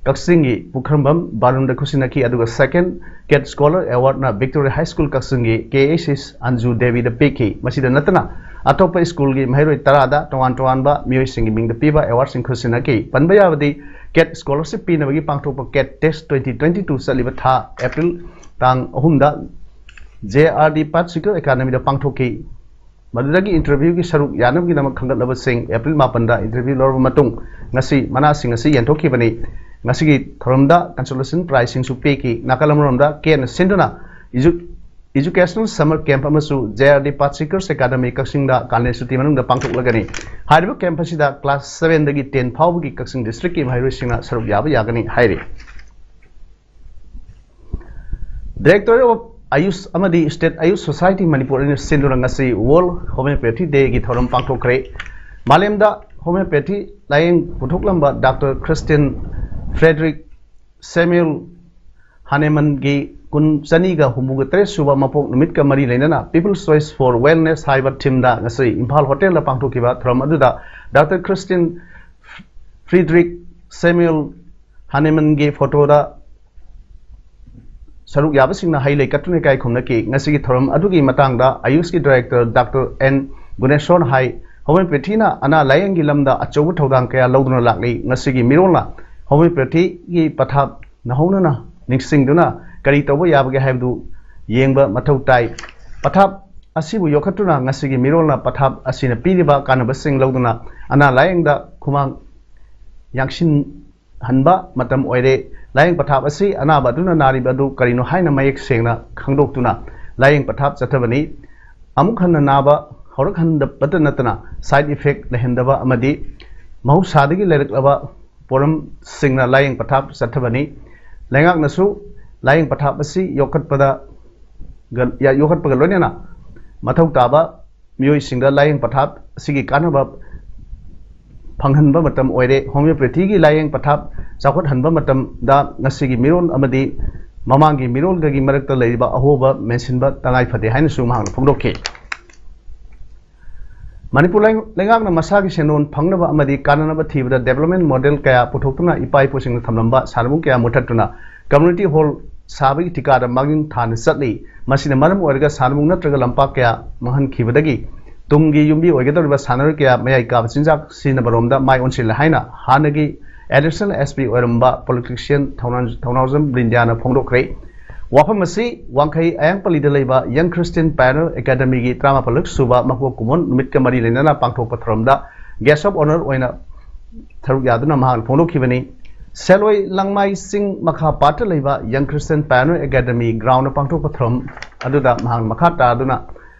ꯀꯛꯆꯤꯡꯒꯤ ꯄꯨꯈ꯭ꯔꯝꯕꯝ ꯕꯥꯂꯨꯟꯗ ꯈꯨꯠꯁꯤꯟꯅꯈꯤ, ꯑꯗꯨꯒ Second ꯀꯦꯠ ꯁ꯭ꯀꯣꯂꯔ ꯑꯦꯋꯥꯔꯗꯅ Victoria High School ꯀꯛꯆꯤꯡꯒꯤ K H ꯑꯟꯖꯨ ꯗꯦꯕꯤꯗ ꯄꯤꯈꯤ꯫ ꯃꯁꯤꯗ ꯅꯠꯇꯅ ꯑꯇꯣꯞꯄ ꯁ꯭ꯀꯨꯜꯒꯤ ꯃꯍꯩꯔꯣꯏ ꯇꯔꯥꯗ ꯇꯣꯉꯥꯟ ꯇꯣꯉꯥꯟꯕ ꯃꯤꯑꯣꯏꯁꯤꯡꯒꯤ ꯃꯤꯡꯗ ꯄꯤꯕ ꯑꯦꯋꯥꯔꯗꯁꯤꯡ ꯈꯨꯠꯁꯤꯟꯅꯈꯤ꯫ ꯄꯟꯕ ꯌꯥꯕꯗꯤ, ꯀꯦꯠ ꯁ꯭ꯀꯣꯂꯔꯁꯤꯞ ꯄꯤꯅꯕꯒꯤ ꯄꯥꯡꯊꯣꯛꯄ ꯀꯦꯠ ꯇꯦꯁ twenty twenty two ꯆꯠꯂꯤꯕ ꯊꯥ ꯑꯦꯄ꯭ꯔꯤꯜ ꯇꯥꯡ ꯑꯍꯨꯝꯗ J R D Path Seeker Academyꯗ ꯄꯥꯡꯊꯣꯛꯈꯤ꯫ ꯃꯗꯨꯗꯒꯤ ꯏꯟꯇꯔꯚ꯭ꯌꯨꯒꯤ ꯁꯔꯨꯛ ꯌꯥꯅꯕꯒꯤꯗꯃꯛ ꯈꯟꯒꯠꯂꯕꯁꯤꯡ ꯑꯦꯄ꯭ꯔꯤꯜ ꯃꯥꯄꯟꯗ ꯏꯟꯇꯔꯚ꯭ꯌꯨ ꯂꯧꯔꯕ ꯃꯇꯨꯡ ꯉꯁꯤ ꯃꯅꯥꯁꯤꯡ ꯑꯁꯤ ꯌꯦꯟꯊꯣꯛꯈꯤꯕꯅꯤ꯫ ꯉꯁꯤꯒꯤ ꯊꯧꯔꯝꯗ consolation prizeꯁꯤꯡꯁꯨ ꯄꯤꯈꯤ꯫ ꯅꯥꯀꯜ ꯑꯃꯔꯣꯝꯗ ꯀꯦꯠꯅ ꯁꯤꯟꯗꯨꯅ Edu-, Educational Summer Camp ꯑꯃꯁꯨ J R D Path Seekers Academy ꯀꯛꯆꯤꯡꯗ ꯀꯥꯂꯦꯟ ꯁꯨꯇꯤ ꯃꯅꯨꯡꯗ ꯄꯥꯡꯊꯣꯛꯂꯒꯅꯤ꯫ ꯍꯥꯏꯔꯤꯕ ꯀꯦꯝꯞ ꯑꯁꯤꯗ ꯀ꯭ꯂꯥꯁ sevenꯗꯒꯤ ten ꯐꯥꯎꯕꯒꯤ ꯀꯛꯆꯤꯡ ꯗꯤꯁꯇ꯭ꯔꯤꯛꯀꯤ ꯃꯍꯩꯔꯣꯏꯁꯤꯡꯅ ꯁꯔꯨꯛ ꯌꯥꯕ ꯌꯥꯒꯅꯤ ꯍꯥꯏꯔꯤ꯫ Directorate of Ayush ꯑꯃꯗꯤ State Ayush Society ꯃꯅꯤꯄꯨꯔ ꯑꯅꯤꯅ ꯁꯤꯟꯗꯨꯅ ꯉꯁꯤ World Homeopathy Day ꯒꯤ ꯊꯧꯔꯝ ꯄꯥꯡꯊꯣꯛꯈ꯭ꯔꯦ꯫ ꯃꯥꯂꯦꯝꯗ homeopathy ꯂꯥꯏꯌꯦꯡ ꯄꯨꯊꯣꯛꯂꯝꯕ ꯗꯥꯛꯇꯔ ꯈ꯭ꯔꯤꯁꯇꯤꯌꯟ ꯐ꯭ꯔꯦꯗꯔꯤꯛ ꯁꯦꯃ꯭ꯌꯨꯜ ꯍꯥꯅꯦꯃꯟꯒꯤ ꯀꯨꯟ, ꯆꯅꯤꯒ ꯍꯨꯝꯐꯨꯒ ꯇꯔꯦꯠ ꯁꯨꯕ ꯃꯄꯣꯛ ꯅꯨꯃꯤꯠꯀ ꯃꯔꯤ ꯂꯩꯅꯅ People's Choice for Wellness ꯍꯥꯏꯕ theme ꯗ ꯉꯁꯤ ꯏꯝꯐꯥꯜ ꯍꯣꯇꯦꯜꯗ ꯄꯥꯡꯊꯣꯛꯈꯤꯕ ꯊꯧꯔꯝ ꯑꯗꯨꯗ ꯗꯥꯛꯇꯔ ꯈ꯭ꯔꯤꯁꯇꯤꯌꯟ ꯐ꯭ꯔꯤꯗꯔꯤꯛ ꯁꯦꯃ꯭ꯌꯨꯜ ꯍꯥꯅꯦꯃꯟꯒꯤ ꯐꯣꯇꯣꯗ ꯁꯔꯨꯛ ꯌꯥꯕꯁꯤꯡꯅ ꯍꯩ ꯂꯩ ꯀꯠꯇꯨꯅ ꯏꯀꯥꯏ ꯈꯨꯝꯅꯈꯤ꯫ ꯉꯁꯤꯒꯤ ꯊꯧꯔꯝ ꯑꯗꯨꯒꯤ ꯃꯇꯥꯡꯗ ꯑꯌꯨꯁꯀꯤ ꯗꯥꯏꯔꯦꯛꯇꯔ ꯗꯥꯛꯇꯔ ꯑꯦꯟ ꯒꯨꯅꯦꯁꯣꯔ ꯍꯥꯏ, ꯍꯣꯃꯤꯑꯣꯄꯦꯊꯤꯅ ꯑꯅꯥ ꯂꯥꯌꯦꯡꯒꯤ ꯂꯝꯗ ꯑꯆꯧꯕ ꯊꯧꯗꯥꯡ ꯀꯌꯥ ꯂꯧꯗꯨꯅ ꯂꯥꯛꯂꯤ꯫ ꯉꯁꯤꯒꯤ ꯃꯤꯔꯣꯜꯅ ꯍꯣꯃꯤꯑꯣꯄꯦꯊꯤꯒꯤ ꯄꯊꯥꯞ ꯅꯧꯍꯧꯅꯅ ꯅꯤꯡꯁꯤꯡꯗꯨꯅ ꯀꯔꯤ ꯇꯧꯕ ꯌꯥꯕꯒꯦ ꯍꯥꯏꯕꯗꯨ ꯌꯦꯡꯕ ꯃꯊꯧ ꯇꯥꯏ꯫ ꯄꯊꯥꯞ ꯑꯁꯤꯕꯨ ꯌꯣꯛꯈꯠꯇꯨꯅ ꯉꯁꯤꯒꯤ ꯃꯤꯔꯣꯜꯅ ꯄꯊꯥꯞ ꯑꯁꯤꯅ ꯄꯤꯔꯤꯕ ꯀꯥꯟꯅꯕꯁꯤꯡ ꯂꯧꯗꯨꯅ ꯑꯅꯥ ꯂꯥꯌꯦꯡꯗ ꯈꯨꯃꯥꯡ ꯌꯥꯡꯁꯤꯟ ꯍꯟꯕ ꯃꯇꯝ ꯑꯣꯏꯔꯦ꯫ ꯂꯥꯌꯦꯡ ꯄꯊꯥꯞ ꯑꯁꯤ ꯑꯅꯥꯕ ꯑꯗꯨꯅ ꯅꯥꯔꯤꯕ ꯑꯗꯨ ꯀꯔꯤꯅꯣ ꯍꯥꯏꯅ ꯃꯌꯦꯛ ꯁꯦꯡꯅ ꯈꯪꯗꯣꯛꯇꯨꯅ ꯂꯥꯌꯦꯡ ꯄꯊꯥꯞ ꯆꯠꯊꯕꯅꯤ꯫ ꯑꯃꯨꯛ ꯍꯟꯅ ꯅꯥꯕ ꯍꯧꯔꯛꯍꯟꯗꯕꯇ ꯅꯠꯇꯅ side effect ꯂꯩꯍꯟꯗꯕ ꯑꯃꯗꯤ ꯃꯍꯧꯁꯥꯗꯒꯤ ꯂꯩꯔꯛꯂꯕ ꯄꯣꯔꯝꯁꯤꯡꯅ ꯂꯥꯌꯦꯡ ꯄꯊꯥꯞ ꯆꯠꯊꯕꯅꯤ꯫ ꯂꯩꯉꯥꯛꯅꯁꯨ ꯂꯥꯌꯦꯡ ꯄꯊꯥꯞ ꯑꯁꯤ ꯌꯣꯛꯈꯠꯄꯗ ꯒ-, ꯌꯥ-, ꯌꯣꯛꯈꯠꯄꯒ ꯂꯣꯏꯅꯅ ꯃꯊꯧ ꯇꯥꯕ ꯃꯤꯑꯣꯏꯁꯤꯡꯗ ꯂꯥꯌꯦꯡ ꯄꯊꯥꯞ ꯑꯁꯤꯒꯤ ꯀꯥꯟꯅꯕ ꯐꯪꯍꯟꯕ ꯃꯇꯝ ꯑꯣꯏꯔꯦ꯫ ꯍꯣꯃꯤꯑꯣꯄꯦꯊꯤꯒꯤ ꯂꯥꯌꯦꯡ ꯄꯊꯥꯞ ꯆꯥꯎꯈꯠꯍꯟꯕ ꯃꯇꯝꯗ ꯉꯁꯤꯒꯤ ꯃꯤꯔꯣꯜ ꯑꯃꯗꯤ ꯃꯃꯥꯡꯒꯤ ꯃꯤꯔꯣꯜꯒꯒꯤ ꯃꯔꯛꯇ ꯂꯩꯔꯤꯕ ꯑꯍꯣꯕ ꯃꯦꯟꯁꯤꯟꯕ ꯇꯉꯥꯏ ꯐꯗꯦ ꯍꯥꯏꯅꯁꯨ ꯃꯍꯥꯛꯅ ꯐꯣꯡꯗꯣꯛꯈꯤ꯫ ꯃꯅꯤꯄꯨꯔ ꯂꯩ-, ꯂꯩꯉꯥꯛꯅ ꯃꯁꯥꯒꯤ ꯁꯦꯟꯗꯣꯟ ꯐꯪꯅꯕ ꯑꯃꯗꯤ ꯀꯥꯟꯅꯅꯕ ꯊꯤꯕꯗ development model ꯀꯌꯥ ꯄꯨꯊꯣꯛꯇꯨꯅ ꯏꯄꯥ ꯏꯄꯨꯁꯤꯡꯅ ꯊꯝꯂꯝꯕ ꯁꯥꯟꯅꯕꯨꯡ ꯀꯌꯥ ꯃꯨꯊꯠꯇꯨꯅ community hall ꯁꯥꯕꯒꯤ ꯊꯤꯀꯥꯗ ꯃꯥꯡꯖꯤꯜ ꯊꯥꯅ ꯆꯠꯂꯤ꯫ ꯃꯁꯤꯅ ꯃꯔꯝ ꯑꯣꯏꯔꯒ ꯁꯥꯟꯅꯕꯨꯡ ꯅꯠꯇ꯭ꯔꯒ ꯂꯝꯄꯥꯛ ꯀꯌꯥ ꯃꯥꯡꯍꯟꯈꯤꯕꯗꯒꯤ ꯇꯨꯡꯒꯤ ꯌꯨꯝꯕꯤ ꯑꯣꯏꯒꯗꯧꯔꯤꯕ ꯁꯥꯟꯅꯔꯣꯏ ꯀꯌꯥ ꯃꯌꯥꯏ ꯀꯥꯕ ꯆꯤꯟꯖꯥꯛ ꯁꯤꯖꯤꯟꯅꯕꯔꯣꯝꯗ ꯃꯥꯏ ꯑꯣꯟꯁꯤꯜꯂꯦ ꯍꯥꯏꯅ ꯍꯥꯟꯅꯒꯤ additional S P ꯑꯣꯏꯔꯝꯕ politician ꯊꯧꯅꯥ-, ꯊꯧꯅꯥꯎꯖꯝ ꯕ꯭ꯔꯤꯟꯗ꯭ꯌꯥꯅ ꯐꯣꯡꯗꯣꯛꯈ꯭ꯔꯦ꯫ ꯋꯥꯐꯝ ꯑꯁꯤ ꯋꯥꯡꯈꯩ ꯑꯌꯥꯡꯄꯜꯂꯤꯗ ꯂꯩꯕ Young Christian Pioneer Academyꯒꯤ ꯇꯔꯥꯃꯥꯄꯜꯂꯛ ꯁꯨꯕ ꯃꯀꯣꯛ ꯀꯨꯝꯑꯣꯟ ꯅꯨꯃꯤꯠꯀ ꯃꯔꯤ ꯂꯩꯅꯅ ꯄꯥꯡꯊꯣꯛꯄ ꯊꯧꯔꯝꯗ guest of honour ꯑꯣꯏꯅ ꯁꯔꯨꯛ ꯌꯥꯗꯨꯅ ꯃꯍꯥꯛꯅ ꯐꯣꯡꯗꯣꯛꯈꯤꯕꯅꯤ꯫ ꯁꯦꯂꯣꯏ ꯂꯪꯃꯥꯏ ꯆꯤꯡ ꯃꯈꯥ ꯄꯥꯠꯇ ꯂꯩꯕ Young Christian Pioneer Academy groundꯗ ꯄꯥꯡꯊꯣꯛꯄ ꯊꯧꯔꯝ ꯑꯗꯨꯗ ꯃꯍꯥꯛꯅ ꯃꯈꯥ ꯇꯥꯗꯨꯅ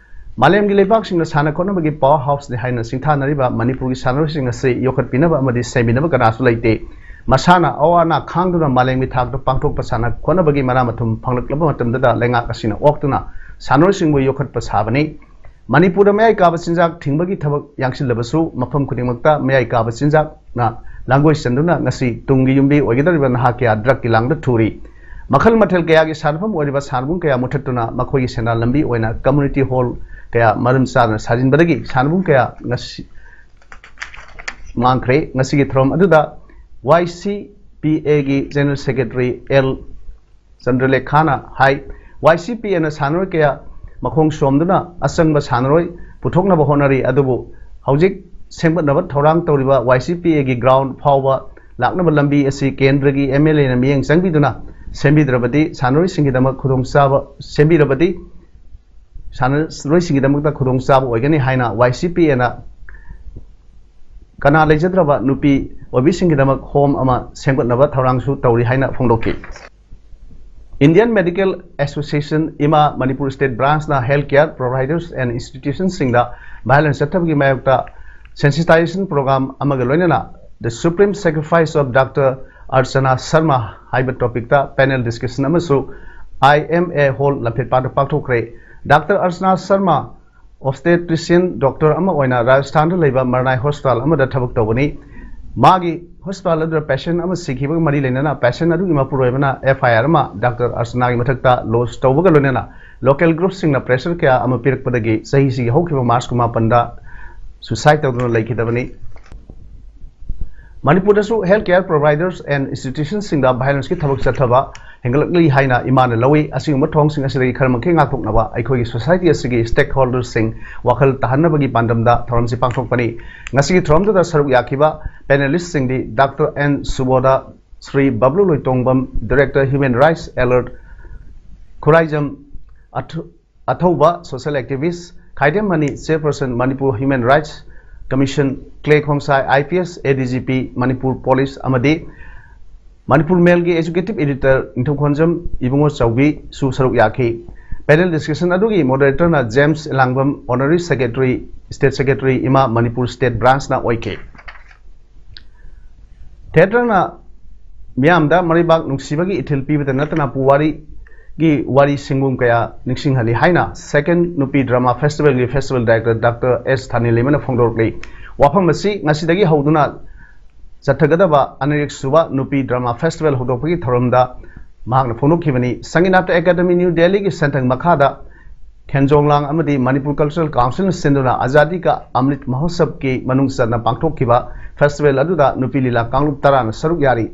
ꯃꯥꯂꯦꯝꯒꯤ ꯂꯩꯕꯥꯛꯁꯤꯡꯅ ꯁꯥꯟꯅ ꯈꯣꯠꯅꯕꯒꯤ power houseꯅꯤ ꯍꯥꯏꯅ ꯁꯤꯡꯊꯥꯅꯔꯤꯕ ꯃꯅꯤꯄꯨꯔꯒꯤ ꯁꯥꯟꯅꯔꯣꯏꯁꯤꯡ ꯑꯁꯤ ꯌꯣꯛꯈꯠꯄꯤꯅꯕ ꯑꯃꯗꯤ ꯁꯦꯝꯕꯤꯅꯕ ꯀꯅꯥꯁꯨ ꯂꯩꯇꯦ꯫ ꯃꯁꯥꯅ ꯑꯋꯥ ꯑꯅꯥ ꯈꯥꯡꯗꯨꯅ ꯃꯥꯂꯦꯝꯒꯤ ꯊꯥꯛꯇ ꯄꯥꯡꯊꯣꯛꯄ ꯁꯥꯟꯅ ꯈꯣꯠꯅꯕꯒꯤ ꯃꯔꯥ ꯃꯊꯨꯝ ꯐꯪꯂꯛꯂꯕ ꯃꯇꯝꯗꯗ ꯂꯩꯉꯥꯛ ꯑꯁꯤꯅ ꯑꯣꯛꯇꯨꯅ ꯁꯥꯟꯅꯔꯣꯏꯁꯤꯡꯕꯨ ꯌꯣꯛꯈꯠꯄ ꯁꯥꯕꯅꯤ꯫ ꯃꯅꯤꯄꯨꯔꯗ ꯃꯌꯥꯏ ꯀꯥꯕ ꯆꯤꯟꯖꯥꯛ ꯊꯤꯡꯕꯒꯤ ꯊꯕꯛ ꯌꯥꯡꯁꯤꯜꯂꯕꯁꯨ, ꯃꯐꯝ ꯈꯨꯗꯤꯡꯃꯛꯇ ꯃꯌꯥꯏ ꯀꯥꯕ ꯆꯤꯟꯖꯥꯛꯅ ꯂꯥꯡꯒꯣꯏ ꯆꯟꯗꯨꯅ ꯉꯁꯤ ꯇꯨꯡꯒꯤ ꯌꯨꯝꯕꯤ ꯑꯣꯏꯒꯗꯧꯔꯤꯕ ꯅꯍꯥ ꯀꯌꯥ ꯗ꯭ꯔꯒꯀꯤ ꯂꯥꯡꯗ ꯊꯨꯔꯤ꯫ ꯃꯈꯜ ꯃꯊꯦꯜ ꯀꯌꯥꯒꯤ ꯁꯥꯟꯅꯐꯝ ꯑꯣꯏꯔꯤꯕ ꯁꯥꯟꯅꯕꯨꯡ ꯀꯌꯥ ꯃꯨꯊꯠꯇꯨꯅ ꯃꯈꯣꯏꯒꯤ ꯁꯦꯟꯗꯥꯟ ꯂꯝꯕꯤ ꯑꯣꯏꯅ ꯀꯝꯃ꯭ꯌꯨꯅꯤꯇꯤ ꯍꯣꯜ ꯀꯌꯥ ꯃꯔꯝ ꯆꯥꯗꯅ ꯁꯥꯖꯤꯟꯕꯗꯒꯤ ꯁꯥꯟꯅꯕꯨꯡ ꯀꯌꯥ ꯉꯁꯤ ꯃꯥꯡꯈ꯭ꯔꯦ꯫ ꯉꯁꯤꯒꯤ ꯊꯧꯔꯝ ꯑꯗꯨꯗ ꯋꯥꯏ ꯁꯤ ꯄꯤ ꯑꯦꯒꯤ ꯖꯦꯅꯔꯦꯜ ꯁꯦꯀ꯭ꯔꯦꯇꯔꯤ ꯑꯦꯜ ꯆꯟꯗ꯭ꯔꯂꯦꯈꯥꯅ ꯍꯥꯏ, ꯋꯥꯏ ꯁꯤ ꯄꯤ ꯑꯦꯅ ꯁꯥꯟꯅꯔꯣꯏ ꯀꯌꯥ ꯃꯈꯣꯡ ꯁꯣꯝꯗꯨꯅ ꯑꯆꯪꯕ ꯁꯥꯟꯅꯔꯣꯏ ꯄꯨꯊꯣꯛꯅꯕ ꯍꯣꯠꯅꯔꯤ, ꯑꯗꯨꯕꯨ ꯍꯧꯖꯤꯛ ꯁꯦꯝꯒꯠꯅꯕ ꯊꯧꯔꯥꯡ ꯇꯧꯔꯤꯕ ꯋꯥꯏ ꯁꯤ ꯄꯤ ꯑꯦꯒꯤ ꯒ꯭ꯔꯥꯎꯟ ꯐꯥꯎꯕ ꯂꯥꯛꯅꯕ ꯂꯝꯕꯤ ꯑꯁꯤ ꯀꯦꯟꯗ꯭ꯔꯒꯤ ꯑꯦꯝ ꯑꯦꯜ ꯑꯦꯅ ꯃꯤꯠꯌꯦꯡ ꯆꯪꯕꯤꯗꯨꯅ ꯁꯦꯝꯕꯤꯗ꯭ꯔꯕꯗꯤ ꯁꯥꯟꯅꯔꯣꯏꯁꯤꯡꯒꯤꯗꯃꯛ ꯈꯨꯗꯣꯡꯆꯥꯕ ꯁꯦꯝꯕꯤꯔꯕꯗꯤ ꯁꯥꯟꯅꯔꯣꯏꯁꯤꯡꯒꯤꯗꯃꯛꯇ ꯈꯨꯗꯣꯡꯆꯥꯕ ꯑꯣꯏꯒꯅꯤ ꯍꯥꯏꯅ ꯋꯥꯏ ꯁꯤ ꯄꯤ ꯑꯦꯅ ꯀꯅꯥ ꯂꯩꯖꯗ꯭ꯔꯕ ꯅꯨꯄꯤ ꯑꯣꯏꯕꯤꯁꯤꯡꯒꯤꯗꯃꯛ ꯍꯣꯝ ꯑꯃ ꯁꯦꯝꯒꯠꯅꯕ ꯊꯧꯔꯥꯡꯁꯨ ꯇꯧꯔꯤ ꯍꯥꯏꯅ ꯐꯣꯡꯗꯣꯛꯈꯤ꯫ Indian Medical Association, ꯏꯃꯥ, ꯃꯅꯤꯄꯨꯔ ꯁ꯭ꯇꯦꯠ ꯕ꯭ꯔꯥꯟꯁꯅ health care providers and institutionꯁꯤꯡꯗ violence ꯆꯠꯊꯕꯒꯤ ꯃꯥꯌꯣꯛꯇ sensitization program ꯑꯃꯒ ꯂꯣꯏꯅꯅ The Supreme Sacrifice of Doctor Archana Sharma ꯍꯥꯏꯕ ꯇꯣꯄꯤꯛꯇ ꯄꯦꯅꯦꯜ ꯗꯤꯁꯀꯁꯟ ꯑꯃꯁꯨ ꯑꯥꯏ ꯑꯦꯝ ꯑꯦ ꯍꯣꯜ ꯂꯝꯐꯦꯠꯄꯥꯠꯇ ꯄꯥꯡꯊꯣꯛꯈ꯭ꯔꯦ꯫ Doctor Archana Sharma obstetrician doctor ꯑꯃ ꯑꯣꯏꯅ ꯔꯥꯖꯁꯊꯥꯟꯗ ꯂꯩꯕ ꯃꯔꯅꯥꯏ ꯍꯣꯁꯄꯤꯇꯥꯜ ꯑꯃꯗ ꯊꯕꯛ ꯇꯧꯕꯅꯤ꯫ ꯃꯥꯒꯤ ꯍꯣꯁꯄꯤꯇꯥꯜ ꯑꯗꯨꯗ ꯄꯦꯁꯦꯟ ꯑꯃ ꯁꯤꯈꯤꯕꯒ ꯃꯔꯤ ꯂꯩꯅꯅ ꯄꯦꯁꯦꯟ ꯑꯗꯨꯒꯤ ꯃꯄꯨꯔꯣꯏꯕꯅ ꯑꯦꯐ ꯑꯥꯏ ꯑꯥꯔ ꯑꯃ ꯗꯥꯛꯇꯔ ꯑꯔꯆꯅꯥꯒꯤ ꯃꯊꯛꯇ ꯂꯣꯗꯖ ꯇꯧꯕꯒ ꯂꯣꯏꯅꯅ ꯂꯣꯀꯦꯜ ꯒ꯭ꯔꯨꯞꯁꯤꯡꯅ ꯄ꯭ꯔꯦꯁꯔ ꯀꯌꯥ ꯑꯃ ꯄꯤꯔꯛꯄꯗꯒꯤ ꯆꯍꯤꯁꯤꯒꯤ ꯍꯧꯈꯤꯕ ꯃꯥꯔꯆ ꯀꯨꯟꯃꯥꯄꯟꯗ ꯁꯨꯁꯥꯏꯗ ꯇꯧꯗꯨꯅ ꯂꯩꯈꯤꯗꯕꯅꯤ꯫ ꯃꯅꯤꯄꯨꯔꯗꯁꯨ health care providers and institutionꯁꯤꯡꯗ violenceꯀꯤ ꯊꯕꯛ ꯆꯠꯊꯕ ꯍꯦꯟꯒꯠꯂꯛꯂꯤ ꯍꯥꯏꯅ ꯏꯃꯥꯅ ꯂꯧꯏ꯫ ꯑꯁꯤꯒꯨꯝꯕ ꯊꯧꯑꯣꯡꯁꯤꯡ ꯑꯁꯤꯗꯒꯤ ꯈꯔ ꯃꯈꯩ ꯉꯥꯛꯊꯣꯛꯅꯕ ꯑꯩꯈꯣꯏꯒꯤ society ꯑꯁꯤꯒꯤ stakeholderꯁꯤꯡ ꯋꯥꯈꯜ ꯇꯥꯍꯟꯅꯕꯒꯤ ꯄꯥꯟꯗꯝꯗ ꯊꯧꯔꯝꯁꯤ ꯄꯥꯡꯊꯣꯛꯄꯅꯤ꯫ ꯉꯁꯤꯒꯤ ꯊꯧꯔꯝꯗꯨꯗ ꯁꯔꯨꯛ ꯌꯥꯈꯤꯕ ꯄꯦꯅꯦꯂꯤꯁꯁꯤꯡꯗꯤ doctor N Subodh, Shri Bablu Loitongbam, Director Human Rights Alert, Khuraijam ꯑꯊ-, Athouba, social activist, Khaidem Mani, Chairperson Manipur Human Rights Commission, Kle Khongsai, I P S, A D G P, Manipur police ꯑꯃꯗꯤ ꯃꯅꯤꯄꯨꯔ ꯃꯦꯜꯒꯤ executive editor ꯅꯤꯡꯊꯧꯈꯣꯟꯖꯝ ꯏꯕꯨꯡꯉꯣ ꯆꯥꯎꯕꯤꯁꯨ ꯁꯔꯨꯛ ꯌꯥꯈꯤ꯫ ꯄꯦꯅꯦꯜ ꯗꯤꯁꯀꯁꯟ ꯑꯗꯨꯒꯤ ꯃꯣꯗꯔꯦꯇꯔꯅ James ꯏꯂꯥꯡꯕꯝ, Honorary Secretary, State Secretary, ꯏꯃꯥ, ꯃꯅꯤꯄꯨꯔ ꯁ꯭ꯇꯦꯠ ꯕ꯭ꯔꯥꯟꯁꯅ ꯑꯣꯏꯈꯤ꯫ ꯊꯤꯌꯦꯇꯔꯅ ꯃꯤꯌꯥꯝꯗ ꯃꯔꯩꯕꯥꯛ ꯅꯨꯡꯁꯤꯕꯒꯤ ꯏꯊꯤꯜ ꯄꯤꯕꯗ ꯅꯠꯇꯅ ꯄꯨꯋꯥꯔꯤꯒꯤ ꯋꯥꯔꯤ ꯁꯤꯡꯕꯨꯝ ꯀꯌꯥ ꯅꯤꯡꯁꯤꯡꯍꯜꯂꯤ ꯍꯥꯏꯅ Second ꯅꯨꯄꯤ ꯗ꯭ꯔꯃꯥ ꯐꯦꯁꯇꯤꯚꯦꯜꯒꯤ ꯐꯦꯁꯇꯤꯚꯦꯜ ꯗꯥꯏꯔꯦꯛꯇꯔ ꯗꯥꯛꯇꯔ ꯑꯦꯁ ꯊꯥꯅꯤꯂꯩꯃꯅ ꯐꯣꯡꯗꯣꯔꯛꯂꯤ꯫ ꯋꯥꯐꯝ ꯑꯁꯤ ꯉꯁꯤꯗꯒꯤ ꯍꯧꯗꯨꯅ ꯆꯠꯊꯒꯗꯕ ꯑꯅꯤꯔꯛ ꯁꯨꯕ ꯅꯨꯄꯤ ꯗ꯭ꯔꯃꯥ ꯐꯦꯁꯇꯤꯚꯦꯜ ꯍꯧꯗꯣꯛꯄꯒꯤ ꯊꯧꯔꯝꯗ ꯃꯍꯥꯛꯅ ꯐꯣꯡꯗꯣꯛꯈꯤꯕꯅꯤ꯫ ꯁꯪꯒꯤꯅꯥꯇ ꯑꯦꯀꯥꯗꯃꯤ ꯅ꯭ꯌꯨ ꯗꯦꯜꯂꯤꯒꯤ ꯁꯦꯟꯊꯪ ꯃꯈꯥꯗ ꯈꯦꯟꯖꯣꯡꯂꯥꯡ ꯑꯃꯗꯤ ꯃꯅꯤꯄꯨꯔ ꯀꯜꯆꯔꯦꯜ ꯀꯥꯎꯟꯁꯤꯜꯅ ꯁꯤꯟꯗꯨꯅ ꯑꯖꯥꯗꯤ ꯀꯥ ꯑꯃ꯭ꯔꯤꯠ ꯃꯍꯣꯠꯁꯕꯀꯤ ꯃꯅꯨꯡ ꯆꯟꯅ ꯄꯥꯡꯊꯣꯛꯈꯤꯕ ꯐꯦꯁꯇꯤꯚꯦꯜ ꯑꯗꯨꯗ ꯅꯨꯄꯤ ꯂꯤꯂꯥ ꯀꯥꯡꯂꯨꯞ ꯇꯔꯥꯅ ꯁꯔꯨꯛ ꯌꯥꯔꯤ꯫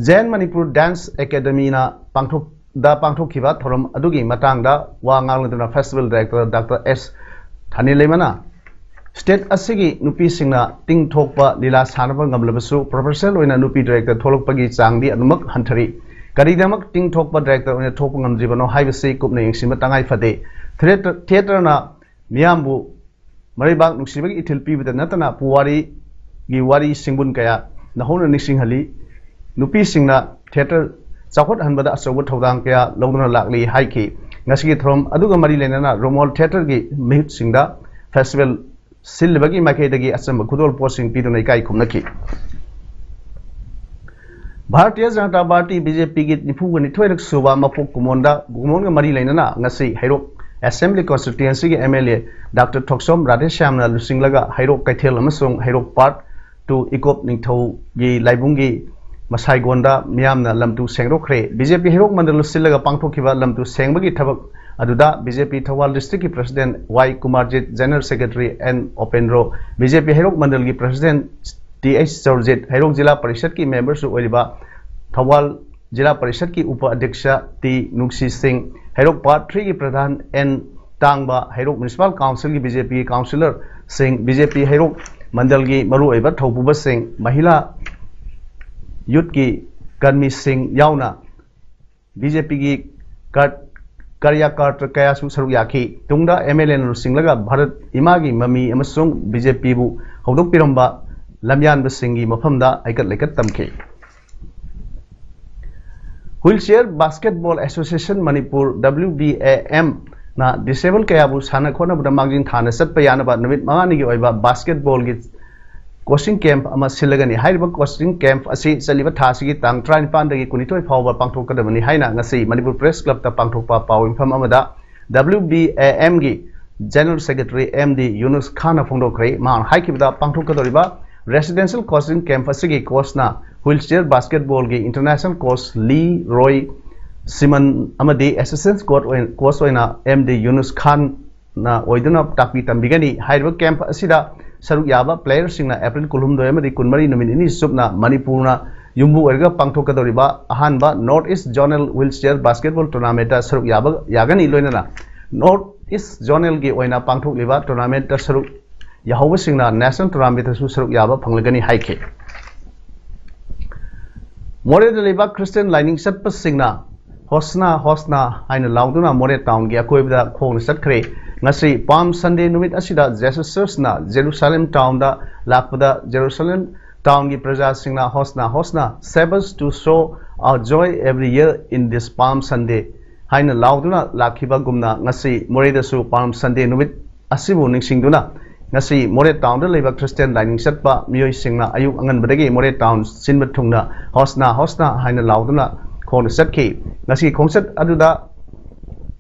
ꯖꯦꯟ ꯃꯅꯤꯄꯨꯔ ꯗꯥꯟꯁ ꯑꯦꯀꯥꯗꯃꯤꯅ ꯄꯥꯡꯊꯣꯛ ꯗ ꯄꯥꯡꯊꯣꯛꯈꯤꯕ ꯊꯧꯔꯝ ꯑꯗꯨꯒꯤ ꯃꯇꯥꯡꯗ ꯋꯥ ꯉꯥꯡꯂꯗꯨꯅ ꯐꯦꯁꯇꯤꯚꯦꯜ ꯗꯥꯏꯔꯦꯛꯇꯔ ꯗꯥꯛꯇꯔ ꯑꯦꯁ ꯊꯥꯅꯤꯂꯩꯃꯅ ꯁ꯭ꯇꯦꯠ ꯑꯁꯤꯒꯤ ꯅꯨꯄꯤꯁꯤꯡꯅ ꯇꯤꯡꯊꯣꯛꯄ ꯂꯤꯂꯥ ꯁꯥꯟꯅꯕ ꯉꯝꯂꯕꯁꯨ ꯄ꯭ꯔꯣꯐꯦꯁꯅꯦꯜ ꯑꯣꯏꯅ ꯅꯨꯄꯤ ꯗꯥꯏꯔꯦꯛꯇꯔ ꯊꯣꯛꯂꯛꯄꯒꯤ ꯆꯥꯡꯗꯤ ꯑꯗꯨꯃꯛ ꯍꯟꯊꯔꯤ꯫ ꯀꯔꯤꯒꯤꯗꯃꯛ ꯇꯤꯡꯊꯣꯛꯄ ꯗꯥꯏꯔꯦꯛꯇꯔ ꯑꯣꯏꯅ ꯊꯣꯛꯄ ꯉꯝꯗ꯭ꯔꯤꯕꯅꯣ ꯍꯥꯏꯕꯁꯤ ꯀꯨꯞꯅ ꯌꯦꯡꯁꯤꯟꯕ ꯇꯉꯥꯏ ꯐꯗꯦ꯫ ꯊꯤꯌꯦꯇꯔ ꯊꯤꯌꯦꯇꯔꯅ ꯃꯤꯌꯥꯝꯕꯨ ꯃꯔꯩꯕꯥꯛ ꯅꯨꯡꯁꯤꯕꯒꯤ ꯏꯊꯤꯜ ꯄꯤꯕꯗ ꯅꯠꯇꯅ ꯄꯨꯋꯥꯔꯤꯒꯤ ꯋꯥꯔꯤ ꯁꯤꯡꯕꯨꯟ ꯀꯌꯥ ꯅꯧꯍꯧꯅ ꯅꯤꯡꯁꯤꯡꯍꯜꯂꯤ꯫ ꯅꯨꯄꯤꯁꯤꯡꯅ ꯊꯤꯌꯦꯇꯔ ꯆꯥꯎꯈꯠꯍꯟꯕꯗ ꯑꯆꯧꯕ ꯊꯧꯗꯥꯡ ꯀꯌꯥ ꯂꯧꯗꯨꯅ ꯂꯥꯛꯂꯤ ꯍꯥꯏꯈꯤ꯫ ꯉꯁꯤꯒꯤ ꯊꯧꯔꯝ ꯑꯗꯨꯒ ꯃꯔꯤ ꯂꯩꯅꯅ ꯔꯣꯃꯣꯜ ꯊꯤꯌꯦꯇꯔꯒꯤ ꯃꯤꯍꯨꯠꯁꯤꯡꯗ ꯐꯦꯁꯇꯤꯚꯦꯜ ꯁꯤꯜꯂꯤꯕꯒꯤ ꯃꯥꯏꯀꯩꯗꯒꯤ ꯑꯆꯝꯕ ꯈꯨꯗꯣꯜ ꯄꯣꯠꯁꯤꯡ ꯄꯤꯗꯨꯅ ꯏꯀꯥꯏ ꯈꯨꯝꯅꯈꯤ꯫ Bharatiya Janata party, B J ꯄꯤꯒꯤ ꯅꯤꯐꯨꯒ ꯅꯤꯊꯣꯏꯔꯛ ꯁꯨꯕ ꯃꯄꯣꯛ ꯀꯨꯝꯑꯣꯟꯗ, ꯀꯨꯝꯑꯣꯟꯒ ꯃꯔꯤ ꯂꯩꯅꯅ ꯉꯁꯤ ꯍꯩꯔꯣꯛ ꯑꯦꯁꯦꯝꯕ꯭ꯂꯤ ꯀꯣꯟꯁꯇꯤꯇ꯭ꯋꯦꯟꯁꯤꯒꯤ M L A doctor Thokchom ꯔꯥꯙꯦꯁ꯭ꯌꯥꯝꯅ ꯂꯨꯆꯤꯡꯂꯒ ꯍꯩꯔꯣꯛ ꯀꯩꯊꯦꯜ ꯑꯃꯁꯨꯡ ꯍꯩꯔꯣꯛ ꯄꯥꯔꯠ ꯇꯨ ꯏꯀꯣꯞ ꯅꯤꯡꯊꯧꯒꯤ ꯂꯥꯏꯕꯨꯡꯒꯤ ꯃꯁꯥꯏꯒꯣꯟꯗ ꯃꯤꯌꯥꯝꯅ ꯂꯝꯇꯨ ꯁꯦꯡꯗꯣꯛꯈ꯭ꯔꯦ꯫ ꯕꯤ ꯖꯦ ꯄꯤ ꯍꯩꯔꯣꯛ ꯃꯟꯗꯜꯅ ꯁꯤꯜꯂꯒ ꯄꯥꯡꯊꯣꯛꯈꯤꯕ ꯂꯝꯇꯨ ꯁꯦꯡꯕꯒꯤ ꯊꯕꯛ ꯑꯗꯨꯗ ꯕꯤ ꯖꯦ ꯄꯤ ꯊꯧꯕꯥꯜ ꯗꯤꯁꯇ꯭ꯔꯤꯛꯀꯤ president Y Kumarjit, general secretary N Opendro, B J P Heirok ꯃꯟꯗꯜꯒꯤ president T H Chaorjit, Heirok ꯖꯤꯂꯥ ꯄꯔꯤꯁꯠꯀꯤ ꯃꯦꯝꯕꯔꯁꯨ ꯑꯣꯏꯔꯤꯕ ꯊꯧꯕꯥꯜ ꯖꯤꯂꯥ ꯄꯔꯤꯁꯠꯀꯤ ꯎꯄ ꯑꯗ꯭ꯌꯛꯁ ꯇꯤ ꯅꯨꯡꯁꯤ ꯁꯤꯡ, ꯍꯩꯔꯣꯛ ꯄꯥꯔꯠ ꯊ꯭ꯔꯤꯒꯤ ꯄ꯭ꯔꯙꯥꯟ ꯑꯦꯟ ꯇꯥꯡꯕ, ꯍꯩꯔꯣꯛ ꯃ꯭ꯌꯨꯅꯤꯁꯤꯄꯥꯜ ꯀꯥꯎꯟꯁꯤꯜꯒꯤ ꯕꯤ ꯖꯦ ꯄꯤꯒꯤ ꯀꯥꯎꯟꯁꯤꯂꯔꯁꯤꯡ, ꯕꯤ ꯖꯦ ꯄꯤ ꯍꯩꯔꯣꯛ ꯃꯟꯗꯜꯒꯤ ꯃꯔꯨꯑꯣꯏꯕ ꯊꯧꯄꯨꯕꯁꯤꯡ, ꯃꯍꯤꯂꯥ ꯌꯨꯠꯀꯤ ꯀꯔꯃꯤꯁꯤꯡ ꯌꯥꯎꯅ ꯕꯤ ꯖꯦ ꯄꯤꯒꯤ ꯀꯥꯔꯠ ꯀꯥꯔꯌꯀꯔꯇꯥ ꯀꯌꯥꯁꯨ ꯁꯔꯨꯛ ꯌꯥꯈꯤ꯫ ꯇꯨꯡꯗ ꯑꯦꯝ ꯑꯦꯜ ꯑꯦꯅ ꯂꯨꯆꯤꯡꯂꯒ ꯚꯥꯔꯠ ꯏꯃꯥꯒꯤ ꯃꯃꯤ ꯑꯃꯁꯨꯡ ꯕꯤ ꯖꯦ ꯄꯤꯕꯨ ꯍꯧꯗꯣꯛꯄꯤꯔꯝꯕ ꯂꯝꯌꯥꯟꯕꯁꯤꯡꯒꯤ ꯃꯐꯝꯗ ꯍꯩꯀꯠ ꯂꯩꯀꯠ ꯇꯝꯈꯤ꯫ Wheelchair Basketball Association Manipur, W B A M, ꯅ ꯗꯤꯁꯦꯕꯜ ꯀꯌꯥꯕꯨ ꯁꯥꯟꯅ ꯈꯣꯠꯅꯕꯗ ꯃꯥꯡꯖꯤꯟ ꯊꯥꯅ ꯆꯠꯄ ꯌꯥꯅꯕ ꯅꯨꯃꯤꯠ ꯃꯉꯥꯅꯤꯒꯤ ꯑꯣꯏꯕ ꯕꯥꯁꯀꯦꯠꯕꯣꯜꯒꯤ coaching camp ꯑꯃ ꯁꯤꯜꯂꯒꯅꯤ꯫ ꯍꯥꯏꯔꯤꯕ coaching camp ꯑꯁꯤ ꯆꯠꯂꯤꯕ ꯊꯥ ꯑꯁꯤꯒꯤ ꯇꯥꯡ ꯇꯔꯥꯅꯤꯄꯥꯟꯗꯒꯤ ꯀꯨꯟꯅꯤꯊꯣꯏ ꯐꯥꯎꯕ ꯄꯥꯡꯊꯣꯛꯀꯗꯕꯅꯤ ꯍꯥꯏꯅ ꯉꯁꯤ ꯃꯅꯤꯄꯨꯔ Press Clubꯇ ꯄꯥꯡꯊꯣꯛꯄ ꯄꯥꯎ ꯃꯤꯐꯝ ꯑꯃꯗ W B A M ꯒꯤ General Secretary M D ꯌꯨꯅꯨꯁ ꯈꯥꯟꯅ ꯐꯣꯡꯗꯣꯛꯈ꯭ꯔꯦ꯫ ꯃꯍꯥꯛꯅ ꯍꯥꯏꯈꯤꯕꯗ, ꯄꯥꯡꯊꯣꯛꯀꯗꯧꯔꯤꯕ residential coaching camp ꯑꯁꯤꯒꯤ coachꯅ wheelchair basketballꯒꯤ international coach ꯂꯤ ꯔꯣꯏ ꯁꯤꯃꯟ ꯑꯃꯗꯤ assistant coach ꯑꯣꯏꯅ, coach ꯑꯣꯏꯅ M D ꯌꯨꯅꯨꯁ ꯈꯥꯟ ꯅ ꯑꯣꯏꯗꯨꯅ ꯇꯥꯛꯄꯤ ꯇꯝꯕꯤꯒꯅꯤ꯫ ꯍꯥꯏꯔꯤꯕ camp ꯑꯁꯤꯗ ꯁꯔꯨꯛ ꯌꯥꯕ playerꯁꯤꯡꯅ April ꯀꯨꯟꯍꯨꯝꯗꯣꯏ ꯑꯃꯗꯤ ꯀꯨꯟꯃꯔꯤ ꯅꯨꯃꯤꯠ ꯅꯤꯅꯤ ꯆꯨꯞꯅ ꯃꯅꯤꯄꯨꯔꯅ ꯌꯨꯝꯕꯨ ꯑꯣꯏꯔꯒ ꯄꯥꯡꯊꯣckꯀꯗꯧꯔꯤꯕ ꯑꯍꯥꯟꯕ North East Zonal Wheelchair Basketball Tournamentꯇ ꯁꯔꯨꯛ ꯌꯥꯕ ꯌꯥꯒꯅꯤ꯫ ꯂꯣꯏꯅꯅ North East Zonalꯒꯤ ꯑꯣꯏꯅ ꯄꯥꯡꯊꯣꯛꯂꯤꯕ tournamentꯇ ꯁꯔꯨꯛ ꯌꯥꯍꯧꯕꯁꯤꯡꯅ national tournamentꯇꯁꯨ ꯁꯔꯨꯛ ꯌꯥꯕ ꯐꯪꯂꯒꯅꯤ ꯍꯥꯏꯈꯤ꯫ ꯃꯣꯔꯦꯗ ꯂꯩꯕ Christian ꯂꯥꯏꯅꯤꯡ ꯆꯠꯄꯁꯤꯡꯅ ꯍꯣꯁꯅꯥ, ꯍꯣꯁꯅꯥ ꯍꯥꯏꯅ ꯂꯥꯎꯗꯨꯅ ꯃꯣꯔꯦ townꯒꯤ ꯑꯀꯣꯏꯕꯗ ꯈꯣꯡꯅ ꯆꯠꯈ꯭ꯔꯦ꯫ ꯉꯁꯤ Palm Sunday ꯅꯨꯃꯤꯠ ꯑꯁꯤꯗ Jesus Churchꯅ Jerusalem townꯗ ꯂꯥꯛꯄꯗ Jerusalem townꯒꯤ ꯄ꯭ꯔꯖꯥꯁꯤꯡꯅ ꯍꯣꯁꯅꯥ, ꯍꯣꯁꯅꯥ, Sabbath to show our joy every year in this Palm Sunday ꯍꯥꯏꯅ ꯂꯥꯎꯗꯨꯅ ꯂꯥꯛꯈꯤꯕꯒꯨꯝꯅ ꯉꯁꯤ ꯃꯣꯔꯦꯗꯁꯨ Palm Sunday ꯅꯨꯃꯤꯠ ꯑꯁꯤꯕꯨ ꯅꯤꯡꯁꯤꯡꯗꯨꯅ ꯉꯁꯤ ꯃꯣꯔꯦ townꯗ ꯂꯩꯕ Christian ꯂꯥꯏꯅꯤꯡ ꯆꯠꯄ ꯃꯤꯑꯣꯏꯁꯤꯡꯅ ꯑꯌꯨꯛ ꯑꯉꯟꯕꯗꯒꯤ ꯃꯣꯔꯦ town ꯁꯤꯟꯕ ꯊꯨꯡꯅ ꯍꯣꯁꯅꯥ, ꯍꯣꯁꯅꯥ ꯍꯥꯏꯅ ꯂꯥꯎꯗꯨꯅ ꯈꯣꯡꯅ ꯆꯠꯈꯤ꯫ ꯉꯁꯤ ꯈꯣꯡꯆꯠ ꯑꯗꯨꯗ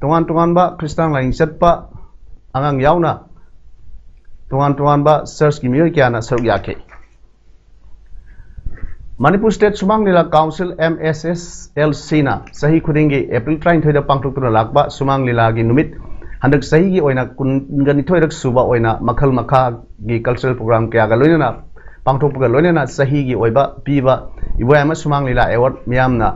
ꯇꯣꯉꯥꯟ ꯇꯣꯉꯥꯟꯕ Christian ꯂꯥꯏꯅꯤꯡ ꯆꯠꯄ ꯑꯉꯥꯡ ꯌꯥꯎꯅ ꯇꯣꯉꯥꯟ ꯇꯣꯉꯥꯟꯕ churchꯀꯤ ꯃꯤꯑꯣꯏ ꯀꯌꯥꯅ ꯁꯔꯨꯛ ꯌꯥꯈꯤ꯫ ꯃꯅꯤꯄꯨꯔ State ꯁꯨꯃꯥꯡ ꯂꯤꯂꯥ Council, M S S L Cꯅ ꯆꯍꯤ ꯈꯨꯗꯤꯡꯒꯤ April ꯇꯔꯥꯅꯤꯊꯣꯏꯗ ꯄꯥꯡꯊꯣꯛꯇꯨꯅ ꯂꯥꯛꯄ ꯁꯨꯃꯥꯡ ꯂꯤꯂꯥꯒꯤ ꯅꯨꯃꯤꯠ ꯍꯟꯗꯛ ꯆꯍꯤꯒꯤ ꯑꯣꯏꯅ ꯀꯨꯟꯒ ꯅꯤꯊꯣꯏꯔꯛ ꯁꯨꯕ ꯑꯣꯏꯅ ꯃꯈꯜ ꯃꯈꯥꯒꯤ cultural program ꯀꯌꯥꯒ ꯂꯣꯏꯅꯅ ꯄꯥꯡꯊꯣꯛꯄꯒ ꯂꯣꯏꯅꯅ ꯆꯍꯤꯒꯤ ꯑꯣꯏꯕ ꯄꯤꯕ ꯏꯕꯣꯌꯥꯏꯃ ꯁꯨꯃꯥꯡ ꯂꯤꯂꯥ award ꯃꯤꯌꯥꯝꯅ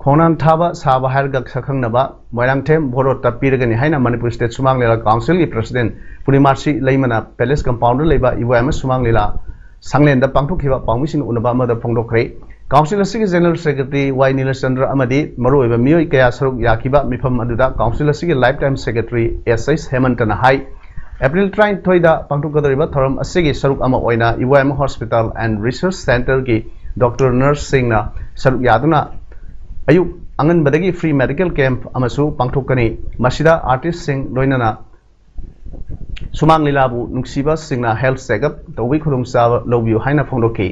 ꯈꯣꯡꯅꯥꯡ ꯊꯥꯕ ꯁꯥꯕ ꯍꯥꯏꯔꯒ ꯁꯛꯈꯪꯅꯕ ꯃꯣꯏꯔꯥꯡꯊꯦꯝ ꯕꯣꯔꯣꯠꯇ ꯄꯤꯔꯒꯅꯤ ꯍꯥꯏꯅ ꯃꯅꯤꯄꯨꯔ State ꯁꯨꯃꯥꯡ ꯂꯤꯂꯥ Councilꯒꯤ President ꯄꯨꯔꯅꯤꯃꯥꯁꯤ ꯂꯩꯃꯅ Palace Compoundꯗ ꯂꯩꯕ ꯏꯕꯣꯌꯥꯏꯃ ꯁꯨꯃꯥꯡ ꯂꯤꯂꯥ ꯁꯪꯂꯦꯟꯗ ꯄꯥꯡꯊꯣꯛꯈꯤꯕ ꯄꯥꯎꯃꯤꯁꯤꯡ ꯎꯅꯕ ꯑꯃꯗ ꯐꯣꯡꯗꯣꯛꯈ꯭ꯔꯦ꯫ Council ꯑꯁꯤꯒꯤ General Secretary ꯋꯥꯏ ꯅꯤꯂꯆꯟꯗ꯭ꯔ ꯑꯃꯗꯤ ꯃꯔꯨꯑꯣꯏꯕ ꯃꯤꯑꯣꯏ ꯀꯌꯥ ꯁꯔꯨꯛ ꯌꯥꯈꯤꯕ ꯃꯤꯐꯝ ꯑꯗꯨꯗ Council ꯑꯁꯤꯒꯤ Lifetime Secretary S H ꯍꯦꯃꯟꯇꯅ ꯍꯥꯏ, April ꯇꯔꯥꯅꯤꯊꯣꯏꯗ ꯄꯥꯡꯊꯣꯛꯀꯗꯧꯔꯤꯕ ꯊꯧꯔꯝ ꯑꯁꯤꯒꯤ ꯁꯔꯨꯛ ꯑꯃ ꯑꯣꯏꯅ ꯏꯕꯣꯌꯥꯏꯃ Hospital and Research Centreꯒꯤ doctor nurseꯁꯤꯡꯅ ꯁꯔꯨꯛ ꯌꯥꯗꯨꯅ ꯑꯌꯨꯛ ꯑꯉꯟꯕꯗꯒꯤ free medical camp ꯑꯃꯁꯨ ꯄꯥꯡꯊꯣꯛꯀꯅꯤ꯫ ꯃꯁꯤꯗ artistꯁꯤꯡ ꯂꯣꯏꯅꯅ ꯁꯨꯃꯥꯡ ꯂꯤꯂꯥꯕꯨ ꯅꯨꯡꯁꯤꯕꯁꯤꯡꯅ health checkup ꯇꯧꯕꯒꯤ ꯈꯨꯗꯣꯡꯆꯥꯕ ꯂꯧꯕꯤꯌꯨ ꯍꯥꯏꯅ ꯐꯣꯡꯗꯣꯛꯈꯤ꯫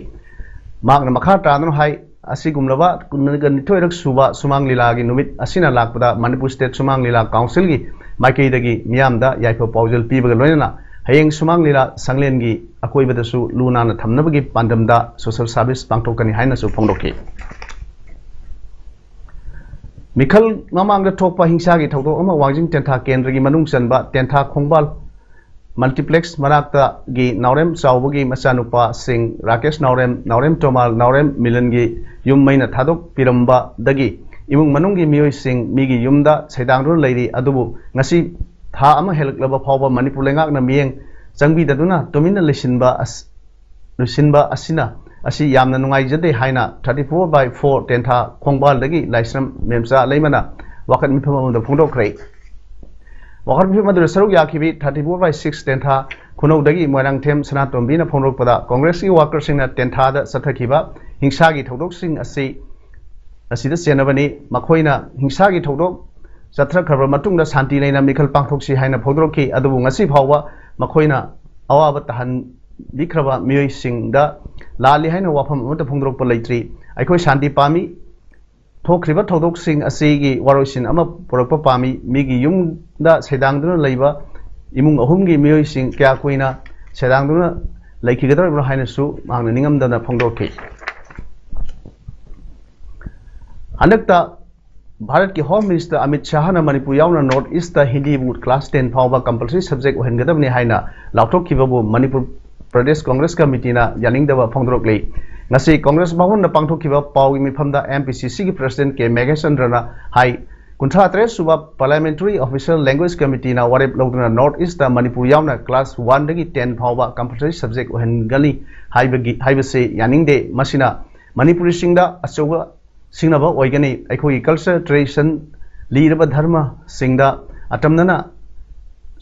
ꯃꯍꯥꯛꯅ ꯃꯈꯥ ꯇꯥꯗꯨꯅ ꯍꯥꯏ, ꯑꯁꯤꯒꯨꯝꯂꯕ ꯀꯨꯟꯅꯤꯊꯣꯏꯔꯛ ꯁꯨꯕ ꯁꯨꯃꯥꯡ ꯂꯤꯂꯥꯒꯤ ꯅꯨꯃꯤꯠ ꯑꯁꯤꯅ ꯂꯥꯛꯄꯗ ꯃꯅꯤꯄꯨꯔ State ꯁꯨꯃꯥꯡ ꯂꯤꯂꯥ Councilꯒꯤ ꯃꯥꯏꯀꯩꯗꯒꯤ ꯃꯤꯌꯥꯝꯗ ꯌꯥꯏꯐ ꯄꯥꯎꯖꯦꯜ ꯄꯤꯕꯒ ꯂꯣꯏꯅꯅ ꯍꯌꯦꯡ ꯁꯨꯃꯥꯡ ꯂꯤꯂꯥ ꯁꯪꯂꯦꯟꯒꯤ ꯑꯀꯣꯏꯕꯗꯁꯨ ꯂꯨ ꯅꯥꯟꯅ ꯊꯝꯅꯕꯒꯤ ꯄꯥꯟꯗꯝꯗ social service ꯄꯥꯡꯊꯣꯛꯀꯅꯤ ꯍꯥꯏꯅꯁꯨ ꯐꯣꯡꯗꯣꯛꯈꯤ꯫ ꯃꯤꯈꯜ ꯃꯃꯥꯡꯗ ꯊꯣꯛꯄ ꯍꯤꯡꯁꯥꯒꯤ ꯊꯧꯗꯣꯛ ꯑꯃ ꯋꯥꯡꯖꯤꯡ ꯇꯦꯟꯊꯥ ꯀꯦꯟꯗ꯭ꯔꯒꯤ ꯃꯅꯨꯡ ꯆꯟꯕ ꯇꯦꯟꯊꯥ ꯈꯣꯡꯕꯥꯜ multiplex ꯃꯅꯥꯛꯇꯒꯤ ꯅꯥꯎꯔꯦꯝ ꯆꯥꯎꯕꯒꯤ ꯃꯆꯥꯅꯨꯄꯥꯁꯤꯡ ꯔꯥꯀꯦꯁ ꯅꯥꯎꯔꯦꯝ, ꯅꯥꯎꯔꯦꯝ ꯇꯣꯃꯥꯜ, ꯅꯥꯎꯔꯦꯝ ꯃꯤꯂꯟꯒꯤ ꯌꯨꯝ ꯃꯩꯅ ꯊꯥꯗꯣꯛꯄꯤꯔꯝꯕꯗꯒꯤ ꯏꯃꯨꯡ ꯃꯅꯨꯡꯒꯤ ꯃꯤꯑꯣꯏꯁꯤꯡ ꯃꯤꯒꯤ ꯌꯨꯝꯗ ꯁꯩꯗꯥꯡꯗꯨꯅ ꯂꯩꯔꯤ꯫ ꯑꯗꯨꯕꯨ ꯉꯁꯤ ꯊꯥ ꯑꯃ ꯍꯦꯜꯂꯛꯂꯕ ꯐꯥꯎꯕ ꯃꯅꯤꯄꯨꯔ ꯂꯩꯉꯥꯛꯅ ꯃꯤꯠꯌꯦꯡ ꯆꯪꯕꯤꯗꯗꯨꯅ ꯇꯨꯃꯤꯟꯅ ꯂꯩꯁꯤꯟꯕ ꯑꯁ-, ꯂꯣꯏꯁꯤꯟꯕ ꯑꯁꯤꯅ, ꯑꯁꯤ ꯌꯥꯝꯅ ꯅꯨꯡꯉꯥꯏꯖꯗꯦ ꯍꯥꯏꯅ thirty four by four ꯇꯦꯟꯊꯥ ꯈꯣꯡꯕꯥꯜꯗꯒꯤ ꯂꯥꯏꯁ꯭ꯔꯝ ꯃꯦꯝꯆꯥ ꯂꯩꯃꯅ ꯋꯥꯀꯠ ꯃꯤꯐꯝ ꯑꯃꯗ ꯐꯣꯡꯗꯣꯛꯈ꯭ꯔꯦ꯫ ꯋꯥꯀꯠ ꯃꯤꯐꯝ ꯑꯗꯨꯗ ꯁꯔꯨꯛ ꯌꯥꯈꯤꯕꯤ thirty four by six ꯇꯦꯟꯊꯥ ꯈꯨꯅꯧꯗꯒꯤ ꯃꯣꯏꯔꯥꯡꯊꯦꯝ ꯁꯅꯥꯇꯣꯝꯕꯤꯅ ꯐꯣꯡꯗꯣꯔꯛꯄꯗ, ꯀꯣꯡꯒ꯭ꯔꯦꯁꯀꯤ workerꯁꯤꯡꯅ ꯇꯦꯟꯊꯥꯗ ꯆꯠꯊꯈꯤꯕ ꯍꯤꯡꯁꯥꯒꯤ ꯊꯧꯗꯣꯛꯁꯤꯡ ꯑꯁꯤ, ꯑꯁꯤꯗ ꯆꯦꯟꯅꯕꯅꯤ꯫ ꯃꯈꯣꯏꯅ ꯍꯤꯡꯁꯥꯒꯤ ꯊꯧꯗꯣꯛ ꯆꯠꯊꯈ꯭ꯔꯕ ꯃꯇꯨꯡꯗ ꯁꯥꯟꯇꯤ ꯂꯩꯅ ꯃꯤꯈꯜ ꯄꯥꯡꯊꯣꯛꯁꯤ ꯍꯥꯏꯅ ꯐꯣꯡꯗꯣꯔꯛꯈꯤ꯫ ꯑꯗꯨꯕꯨ ꯉꯁꯤ ꯐꯥꯎꯕ ꯃꯈꯣꯏꯅ ꯑꯋꯥꯕ ꯇꯥꯍꯟꯕꯤꯈ꯭ꯔꯕ ꯃꯤꯑꯣꯏꯁꯤꯡꯗ ꯂꯥꯜꯂꯤ ꯍꯥꯏꯅ ꯋꯥꯐꯝ ꯑꯃꯠꯇ ꯐꯣꯡꯗꯣꯔꯛꯄ ꯂꯩꯇ꯭ꯔꯤ꯫ ꯑꯩꯈꯣꯏ ꯁꯥꯟꯇꯤ ꯄꯥꯝꯃꯤ꯫ ꯊꯣꯛꯈ꯭ꯔꯤꯕ ꯊꯧꯗꯣꯛꯁꯤꯡ ꯑꯁꯤꯒꯤ ꯋꯥꯔꯣꯏꯁꯤꯟ ꯑꯃ ꯄꯨꯔꯛꯄ ꯄꯥꯝꯃꯤ꯫ ꯃꯤꯒꯤ ꯌꯨꯝꯗ ꯁꯩꯗꯥꯡꯗꯨꯅ ꯂꯩꯕ ꯏꯃꯨꯡ ꯑꯍꯨꯝꯒꯤ ꯃꯤꯑꯣꯏꯁꯤꯡ ꯀꯌꯥ ꯀꯨꯏꯅ ꯁꯩꯗꯥꯡꯗꯨꯅ ꯂꯩꯈꯤꯒꯗꯧꯔꯤꯕꯅꯣ ꯍꯥꯏꯅꯁꯨ ꯃꯍꯥꯛꯅ ꯅꯤꯡꯉꯝꯗꯅ ꯐꯣꯡꯗꯣꯛꯈꯤ꯫ ꯍꯟꯗꯛꯇ ꯚꯥꯔꯠꯀꯤ Home Minister ꯑꯃꯤꯠ ꯁꯥꯍꯅ ꯃꯅꯤꯄꯨꯔ ꯌꯥꯎꯅ North Eastꯇ ꯍꯤꯟꯗꯤꯕꯨ class ten ꯐꯥꯎꯕ compulsory subject ꯑꯣꯏꯍꯟꯒꯗꯕꯅꯤ ꯍꯥꯏꯅ ꯂꯥꯎꯊꯣꯛꯈꯤꯕꯕꯨ ꯃꯅꯤꯄꯨꯔ Pradesh Congress Committeeꯅ ꯌꯥꯅꯤꯡꯗꯕ ꯐꯣꯡꯗꯣꯔꯛꯂꯤ꯫ ꯉꯁꯤ Congress ꯚꯕꯟꯗ ꯄꯥꯡꯊꯣꯛꯈꯤꯕ ꯄꯥꯎꯒꯤ ꯃꯤꯐꯝꯗ MPCCꯒꯤ President ꯀꯦ ꯃꯦꯘꯦꯁ ꯆꯟꯗ꯭ꯔꯅ ꯍꯥꯏ, ꯀꯨꯟꯊ꯭ꯔꯥ ꯇꯔꯦꯠ ꯁꯨꯕ Parliamentary Official Language Committeeꯅ ꯋꯥꯔꯦꯞ ꯂꯧꯗꯨꯅ North Eastꯇ ꯃꯅꯤꯄꯨꯔ ꯌꯥꯎꯅ class oneꯗꯒꯤ ten ꯐꯥꯎꯕ compulsory subject ꯑꯣꯏꯍꯟꯒꯅꯤ ꯍꯥꯏꯕꯒꯤ, ꯍꯥꯏꯕꯁꯤ ꯌꯥꯅꯤꯡꯗꯦ꯫ ꯃꯁꯤꯅ ꯃꯅꯤꯄꯨꯔꯤꯁꯤꯡꯗ ꯑꯆꯧꯕ ꯁꯤꯡꯅꯕ ꯑꯣꯏꯒꯅꯤ꯫ ꯑꯩꯈꯣꯏꯒꯤ culture, tradition, ꯂꯤꯔꯕ ꯙꯔꯃꯁꯤꯡꯗ ꯑꯇꯝꯅꯅ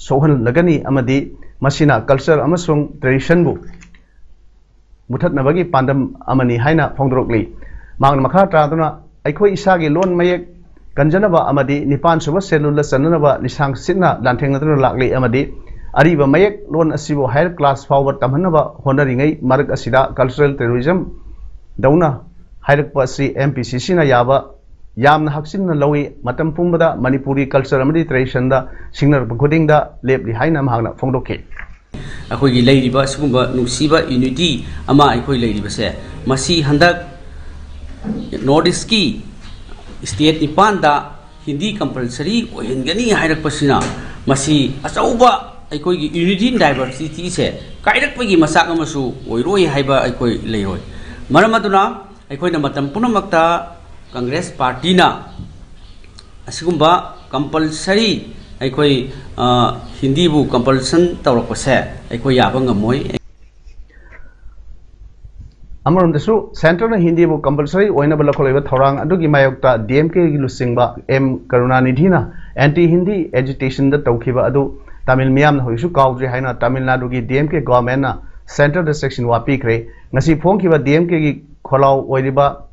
ꯁꯣꯛꯍꯜꯂꯒꯅꯤ ꯑꯃꯗꯤ ꯃꯁꯤꯅ culture ꯑꯃꯁꯨꯡ traditionꯕꯨ ꯃꯨꯊꯠꯅꯕꯒꯤ ꯄꯥꯟꯗꯝ ꯑꯃꯅꯤ ꯍꯥꯏꯅ ꯐꯣꯡꯗꯣꯔꯛꯂꯤ꯫ ꯃꯍꯥꯛꯅ ꯃꯈꯥ ꯇꯥꯗꯨꯅ, ꯑꯩꯈꯣꯏ ꯏꯁꯥꯒꯤ ꯂꯣꯟ ꯃꯌꯦꯛ ꯀꯟꯖꯅꯕ ꯑꯃꯗꯤ ꯅꯤꯄꯥꯟ ꯁꯨꯕ scheduleꯗ ꯆꯟꯅꯅꯕ ꯂꯤꯁꯥꯡ ꯁꯤꯠꯅ ꯂꯥꯟꯊꯦꯡꯅꯗꯨꯅ ꯂꯥꯛꯂꯤ ꯑꯃꯗꯤ ꯑꯔꯤꯕ ꯃꯌꯦꯛ ꯂꯣꯟ ꯑꯁꯤꯕꯨ higher class ꯐꯥꯎꯕ ꯇꯝꯍꯟꯅꯕ ꯍꯣꯠꯅꯔꯤꯉꯩ ꯃꯔꯛ ꯑꯁꯤꯗ cultural terrorism ꯗꯧꯅ ꯍꯥꯏꯔꯛꯄ ꯑꯁꯤ M P C C ꯅ ꯌꯥꯕ ꯌꯥꯝꯅ ꯍꯛꯆꯤꯟꯅ ꯂꯧꯏ꯫ ꯃꯇꯝ ꯄꯨꯝꯕꯗ ꯃꯅꯤꯄꯨꯔꯤ culture ꯑꯃꯗꯤ tradition ꯗ ꯁꯤꯡꯅꯔꯛꯄ ꯈꯨꯗꯤꯡꯗ ꯂꯦꯞꯂꯤ ꯍꯥꯏꯅ ꯃꯍꯥꯛꯅ ꯐꯣꯡꯗꯣꯛꯈꯤ꯫ ꯑꯩꯈꯣꯏꯒꯤ ꯂꯩꯔꯤꯕ ꯑꯁꯤꯒꯨꯝꯕ ꯅꯨꯡꯁꯤꯕ unity ꯑꯃ ꯑꯩꯈꯣꯏ ꯂꯩꯔꯤꯕꯁꯦ, ꯃꯁꯤ ꯍꯟꯗꯛ North East ꯀꯤ state ꯅꯤꯄꯥꯟꯗ ꯍꯤꯟꯗꯤ compulsory ꯑꯣꯏꯍꯟꯒꯅꯤ ꯍꯥꯏꯔꯛꯄꯁꯤꯅ ꯃꯁꯤ ꯑꯆꯧꯕ ꯑꯩꯈꯣꯏꯒꯤ unity in diversity ꯁꯦ ꯀꯥꯏꯔꯛꯄꯒꯤ ꯃꯆꯥꯛ ꯑꯃꯁꯨ ꯑꯣꯏꯔꯣꯏ ꯍꯥꯏꯕ ꯑꯩꯈꯣꯏ ꯂꯩꯔꯣꯏ꯫ ꯃꯔꯝ ꯑꯗꯨꯅ ꯑꯩꯈꯣꯏꯅ ꯃꯇꯝ ꯄꯨꯝꯅꯃꯛꯇ Congress party ꯅ ꯑꯁꯤꯒꯨꯝꯕ compulsory ꯑꯩꯈꯣꯏ, ꯑ, ꯍꯤꯟꯗꯤꯕꯨ compulsion ꯇꯧꯔꯛꯄꯁꯦ ꯑꯩꯈꯣꯏ ꯌꯥꯕ ꯉꯝꯃꯣꯏ꯫ ꯑꯃꯔꯣꯝꯗꯁꯨ centre ꯅ ꯍꯤꯟꯗꯤꯕꯨ compulsory ꯑꯣꯏꯅꯕ ꯂꯧꯈꯠꯂꯛꯂꯤꯕ ꯊꯧꯔꯥꯡ ꯑꯗꯨꯒꯤ ꯃꯥꯌꯣꯛꯇ D M K ꯒꯤ ꯂꯨꯆꯤꯡꯕ M Karunanidhi ꯅ anti Hindi agitation ꯗ ꯇꯧꯈꯤꯕ ꯑꯗꯨ ꯇꯥꯃꯤꯜ ꯃꯤꯌꯥꯝꯅ ꯍꯧꯖꯤꯛꯁꯨ ꯀꯥꯎꯗ꯭ꯔꯤ ꯍꯥꯏꯅ ꯇꯥꯃꯤꯜ ꯅꯥꯗꯨꯒꯤ D M K government ꯅ centre ꯗ ꯆꯦꯛꯁꯤꯟ ꯋꯥ ꯄꯤꯈ꯭ꯔꯦ꯫ ꯉꯁꯤ ꯐꯣꯡꯈꯤꯕ D M K ꯒꯤ ꯈꯣꯜꯂꯥꯎ ꯑꯣꯏꯔꯤꯕ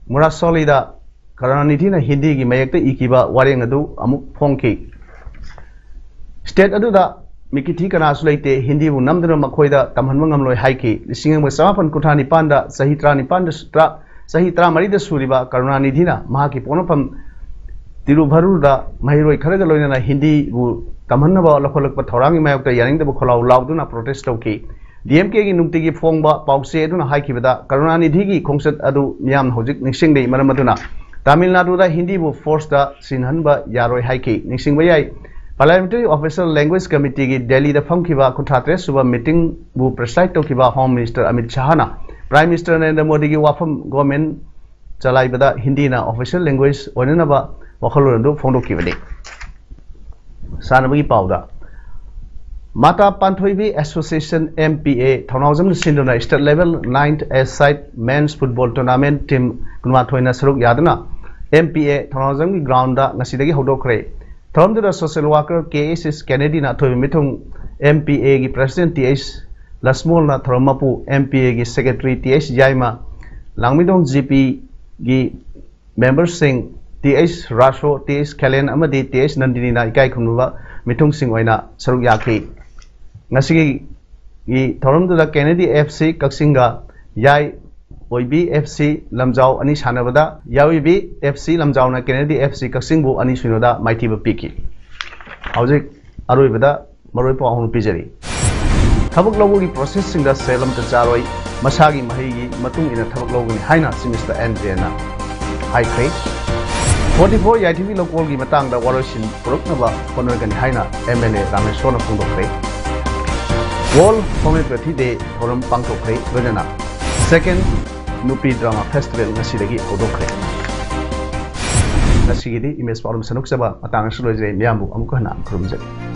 ꯃꯨꯔꯥꯁꯣꯂꯤꯗ Karunanidhi ꯅ ꯍꯤꯟꯗꯤꯒꯤ ꯃꯌꯦꯛꯇ ꯏꯈꯤꯕ ꯋꯥꯔꯦꯡ ꯑꯗꯨ ꯑꯃꯨꯛ ꯐꯣꯡꯈꯤ꯫ State ꯑꯗꯨꯗ ꯃꯤꯀꯤꯊꯤ ꯀꯅꯥꯁꯨ ꯂꯩꯇꯦ, ꯍꯤꯟꯗꯤꯕꯨ ꯅꯝꯗꯨꯅ ꯃꯈꯣꯏꯗ ꯇꯝꯍꯟꯕ ꯉꯝꯂꯣꯏ ꯍꯥꯏꯈꯤ꯫ ꯂꯤꯁꯤꯡ ꯑꯃꯒ ꯆꯃꯥꯄꯟ ꯀꯨꯟꯊ꯭ꯔꯥ ꯅꯤꯄꯥꯟꯗ ꯆꯍꯤ ꯇꯔꯥꯅꯤꯄꯥꯟꯗ ꯁꯨ-, ꯇꯔꯥ, ꯆꯍꯤ ꯇꯔꯥꯃꯔꯤꯗ ꯁꯨꯔꯤꯕ ꯀꯔꯨꯅꯥꯅꯤꯙꯤꯅ ꯃꯍꯥꯛꯀꯤ ꯄꯣꯛꯅꯐꯝ ꯇꯤꯔꯨꯚꯔꯨꯔꯗ ꯃꯍꯩꯔꯣꯏ ꯈꯔꯒ ꯂꯣꯏꯅꯅ ꯍꯤꯟꯗꯤꯕꯨ ꯇꯝꯍꯟꯅꯕ ꯂꯧꯈꯠꯂꯛꯄ ꯊꯧꯔꯥꯡꯒꯤ ꯃꯥꯌꯣꯛꯇ ꯌꯥꯅꯤꯡꯗꯕ ꯈꯣꯜꯂꯥꯎ ꯂꯥꯎꯗꯨꯅ protest ꯇꯧꯈꯤ꯫ D M K ꯒꯤ ꯅꯨꯡꯇꯤꯒꯤ ꯐꯣꯡꯕ ꯄꯥꯎꯆꯦ ꯑꯗꯨꯅ ꯍꯥꯏꯈꯤꯕꯗ, ꯀꯔꯨꯅꯥꯅꯤꯙꯤꯒꯤ ꯈꯣꯡꯆꯠ ꯑꯗꯨ ꯃꯤꯌꯥꯝꯅ ꯍꯧꯖꯤꯛ ꯅꯤꯡꯁꯤꯡꯂꯤ꯫ ꯃꯔꯝ ꯑꯗꯨꯅ ꯇꯥꯃꯤꯜ ꯅꯥꯗꯨꯗ ꯍꯤꯟꯗꯤꯕꯨ force ꯇ ꯁꯤꯖꯤꯟꯅꯍꯟꯕ ꯌꯥꯔꯣꯏ ꯍꯥꯏꯈꯤ꯫ ꯅꯤꯡꯁꯤꯡꯕ ꯌꯥꯏ, Parliamentary Official Language Committee ꯒꯤ ꯗꯦꯜꯂꯤꯗ ꯐꯝꯈꯤꯕ ꯀꯨꯟꯊ꯭ꯔꯥ ꯇꯔꯦꯠ ꯁꯨꯕ meeting ꯕꯨ preside ꯇꯧꯈꯤꯕ Home Minister Amit ꯁꯍꯥꯅ Prime Minister Narendra ꯃꯣꯗꯤꯒꯤ ꯋꯥꯐꯝ government ꯆꯂꯥꯏꯕꯗ ꯍꯤꯟꯗꯤꯅ official language ꯑꯣꯏꯅꯅꯕ ꯋꯥꯈꯜꯂꯣꯟ ꯑꯗꯨ ꯐꯣꯡꯗꯣꯛꯈꯤꯕꯅꯤ꯫ ꯁꯥꯟꯅꯕꯒꯤ ꯄꯥꯎꯗ, ꯃꯥꯇꯥ ꯄꯥꯟꯊꯣꯏꯕꯤ Association, M P A, ꯊꯧꯅꯥꯎꯖꯝꯅ ꯁꯤꯟꯗꯨꯅ state level ninth A side men's football tournament team ꯀꯨꯟꯃꯥꯊꯣꯏꯅ ꯁꯔꯨꯛ ꯌꯥꯗꯨꯅ M P A ꯊꯧꯅꯥꯎꯖꯝꯒꯤ ground ꯗ ꯉꯁꯤꯗꯒꯤ ꯍꯧꯗꯣꯛꯈ꯭ꯔꯦ꯫ ꯊꯧꯔꯝꯗꯨꯗ social worker K S S Kennedy ꯅ ꯑꯊꯣꯏꯕ ꯃꯤꯊꯨꯡ, M P A ꯒꯤ President T H ꯂꯁꯃꯣꯜꯅ ꯊꯧꯔꯝ ꯃꯄꯨ, M P A ꯒꯤ Secretary T H ꯌꯥꯏꯃ, ꯂꯥꯡꯃꯩꯗꯣꯡ G P ꯒꯤ member ꯁꯤꯡ T H ꯔꯥꯁꯣ, T H ꯈꯦꯂꯦꯟ ꯑꯃꯗꯤ T H ꯅꯟꯗꯤꯅꯤꯅ ꯏꯀꯥꯏ ꯈꯨꯝꯅꯕ ꯃꯤꯊꯨꯡꯁꯤꯡ ꯑꯣꯏꯅ ꯁꯔꯨꯛ ꯌꯥꯈꯤ꯫ ꯉꯁꯤꯒꯤ ꯊꯧꯔꯝꯗꯨꯗ ꯀꯦꯅꯦꯗꯤ ꯑꯦꯐ ꯁꯤ ꯀꯛꯆꯤꯡꯒ ꯌꯥꯏ ꯑꯣꯏꯕꯤ ꯑꯦꯐ ꯁꯤ ꯂꯝꯖꯥꯎ ꯑꯅꯤ ꯁꯥꯟꯅꯕꯗ ꯌꯥꯏ ꯑꯣꯏꯕꯤ ꯑꯦꯐ ꯁꯤ ꯂꯝꯖꯥꯎꯅ ꯀꯦꯅꯦꯗꯤ ꯑꯦꯐ ꯁꯤ ꯀꯛꯆꯤꯡꯕꯨ ꯑꯅꯤ ꯁꯤꯅꯣꯗ ꯃꯥꯏꯊꯤꯕ ꯄꯤꯈꯤ꯫ ꯍꯧꯖꯤꯛ ꯑꯔꯣꯏꯕꯗ ꯃꯔꯨꯑꯣꯏ ꯄꯥꯎ ꯑꯍꯨꯝ ꯄꯤꯖꯔꯤ꯫ ꯊꯕꯛ ꯂꯧꯕꯒꯤ ꯄ꯭ꯔꯣꯁꯦꯁꯁꯤꯡꯗ ꯁꯦꯜ ꯑꯃꯠꯇ ꯆꯥꯔꯣꯏ, ꯃꯁꯥꯒꯤ ꯃꯍꯩꯒꯤ ꯃꯇꯨꯡ ꯏꯟꯅ ꯊꯕꯛ ꯂꯧꯒꯅꯤ ꯍꯥꯏꯅ ꯆꯤꯐ ꯃꯤꯅꯤꯁꯇꯔ ꯑꯦꯟ ꯕꯤꯔꯦꯟꯅ ꯍꯥꯏꯈ꯭ꯔꯦ꯫ ꯐꯣꯔꯇꯤ ꯐꯣꯔ ꯌꯥꯏꯊꯤꯕꯤ ꯂꯧꯀꯣꯜꯒꯤ ꯃꯇꯥꯡꯗ ꯋꯥꯔꯣꯏꯁꯤꯟ ꯄꯨꯔꯛꯅꯕ ꯍꯣꯠꯅꯒꯅꯤ ꯍꯥꯏꯅ ꯑꯦꯝ ꯑꯦꯜ ꯑꯦ ꯔꯥꯃꯦꯁꯣꯔꯅ ꯐꯣꯡꯗꯣꯛꯈ꯭ꯔꯦ꯫ ꯋꯥꯔꯜ ꯍꯣꯃꯤꯌꯣꯄꯦꯊꯤ ꯗꯦ ꯊꯧꯔꯝ ꯄꯥꯡꯊꯣꯛꯈ꯭ꯔꯦ, ꯂꯣꯏꯅꯅ ꯁꯦꯀꯦꯟ ꯅꯨꯄꯤ ꯗ꯭ꯔꯃꯥ ꯐꯦꯁꯇꯤꯚꯦꯜ ꯉꯁꯤꯗꯒꯤ ꯍꯧꯗꯣꯛꯈ꯭ꯔꯦ꯫ ꯉꯁꯤꯒꯤꯗꯤ ꯏꯃꯦꯖ ꯄꯥꯎꯔꯝ ꯁꯟꯗꯣꯛꯆꯕ ꯃꯇꯥꯡ ꯑꯁꯤꯗ ꯂꯣꯏꯖꯔꯦ꯫ ꯃꯤꯌꯥꯝꯕꯨ ꯑꯃꯨꯛ ꯍꯟꯅ ꯈꯨꯔꯨꯝꯖꯔꯤ꯫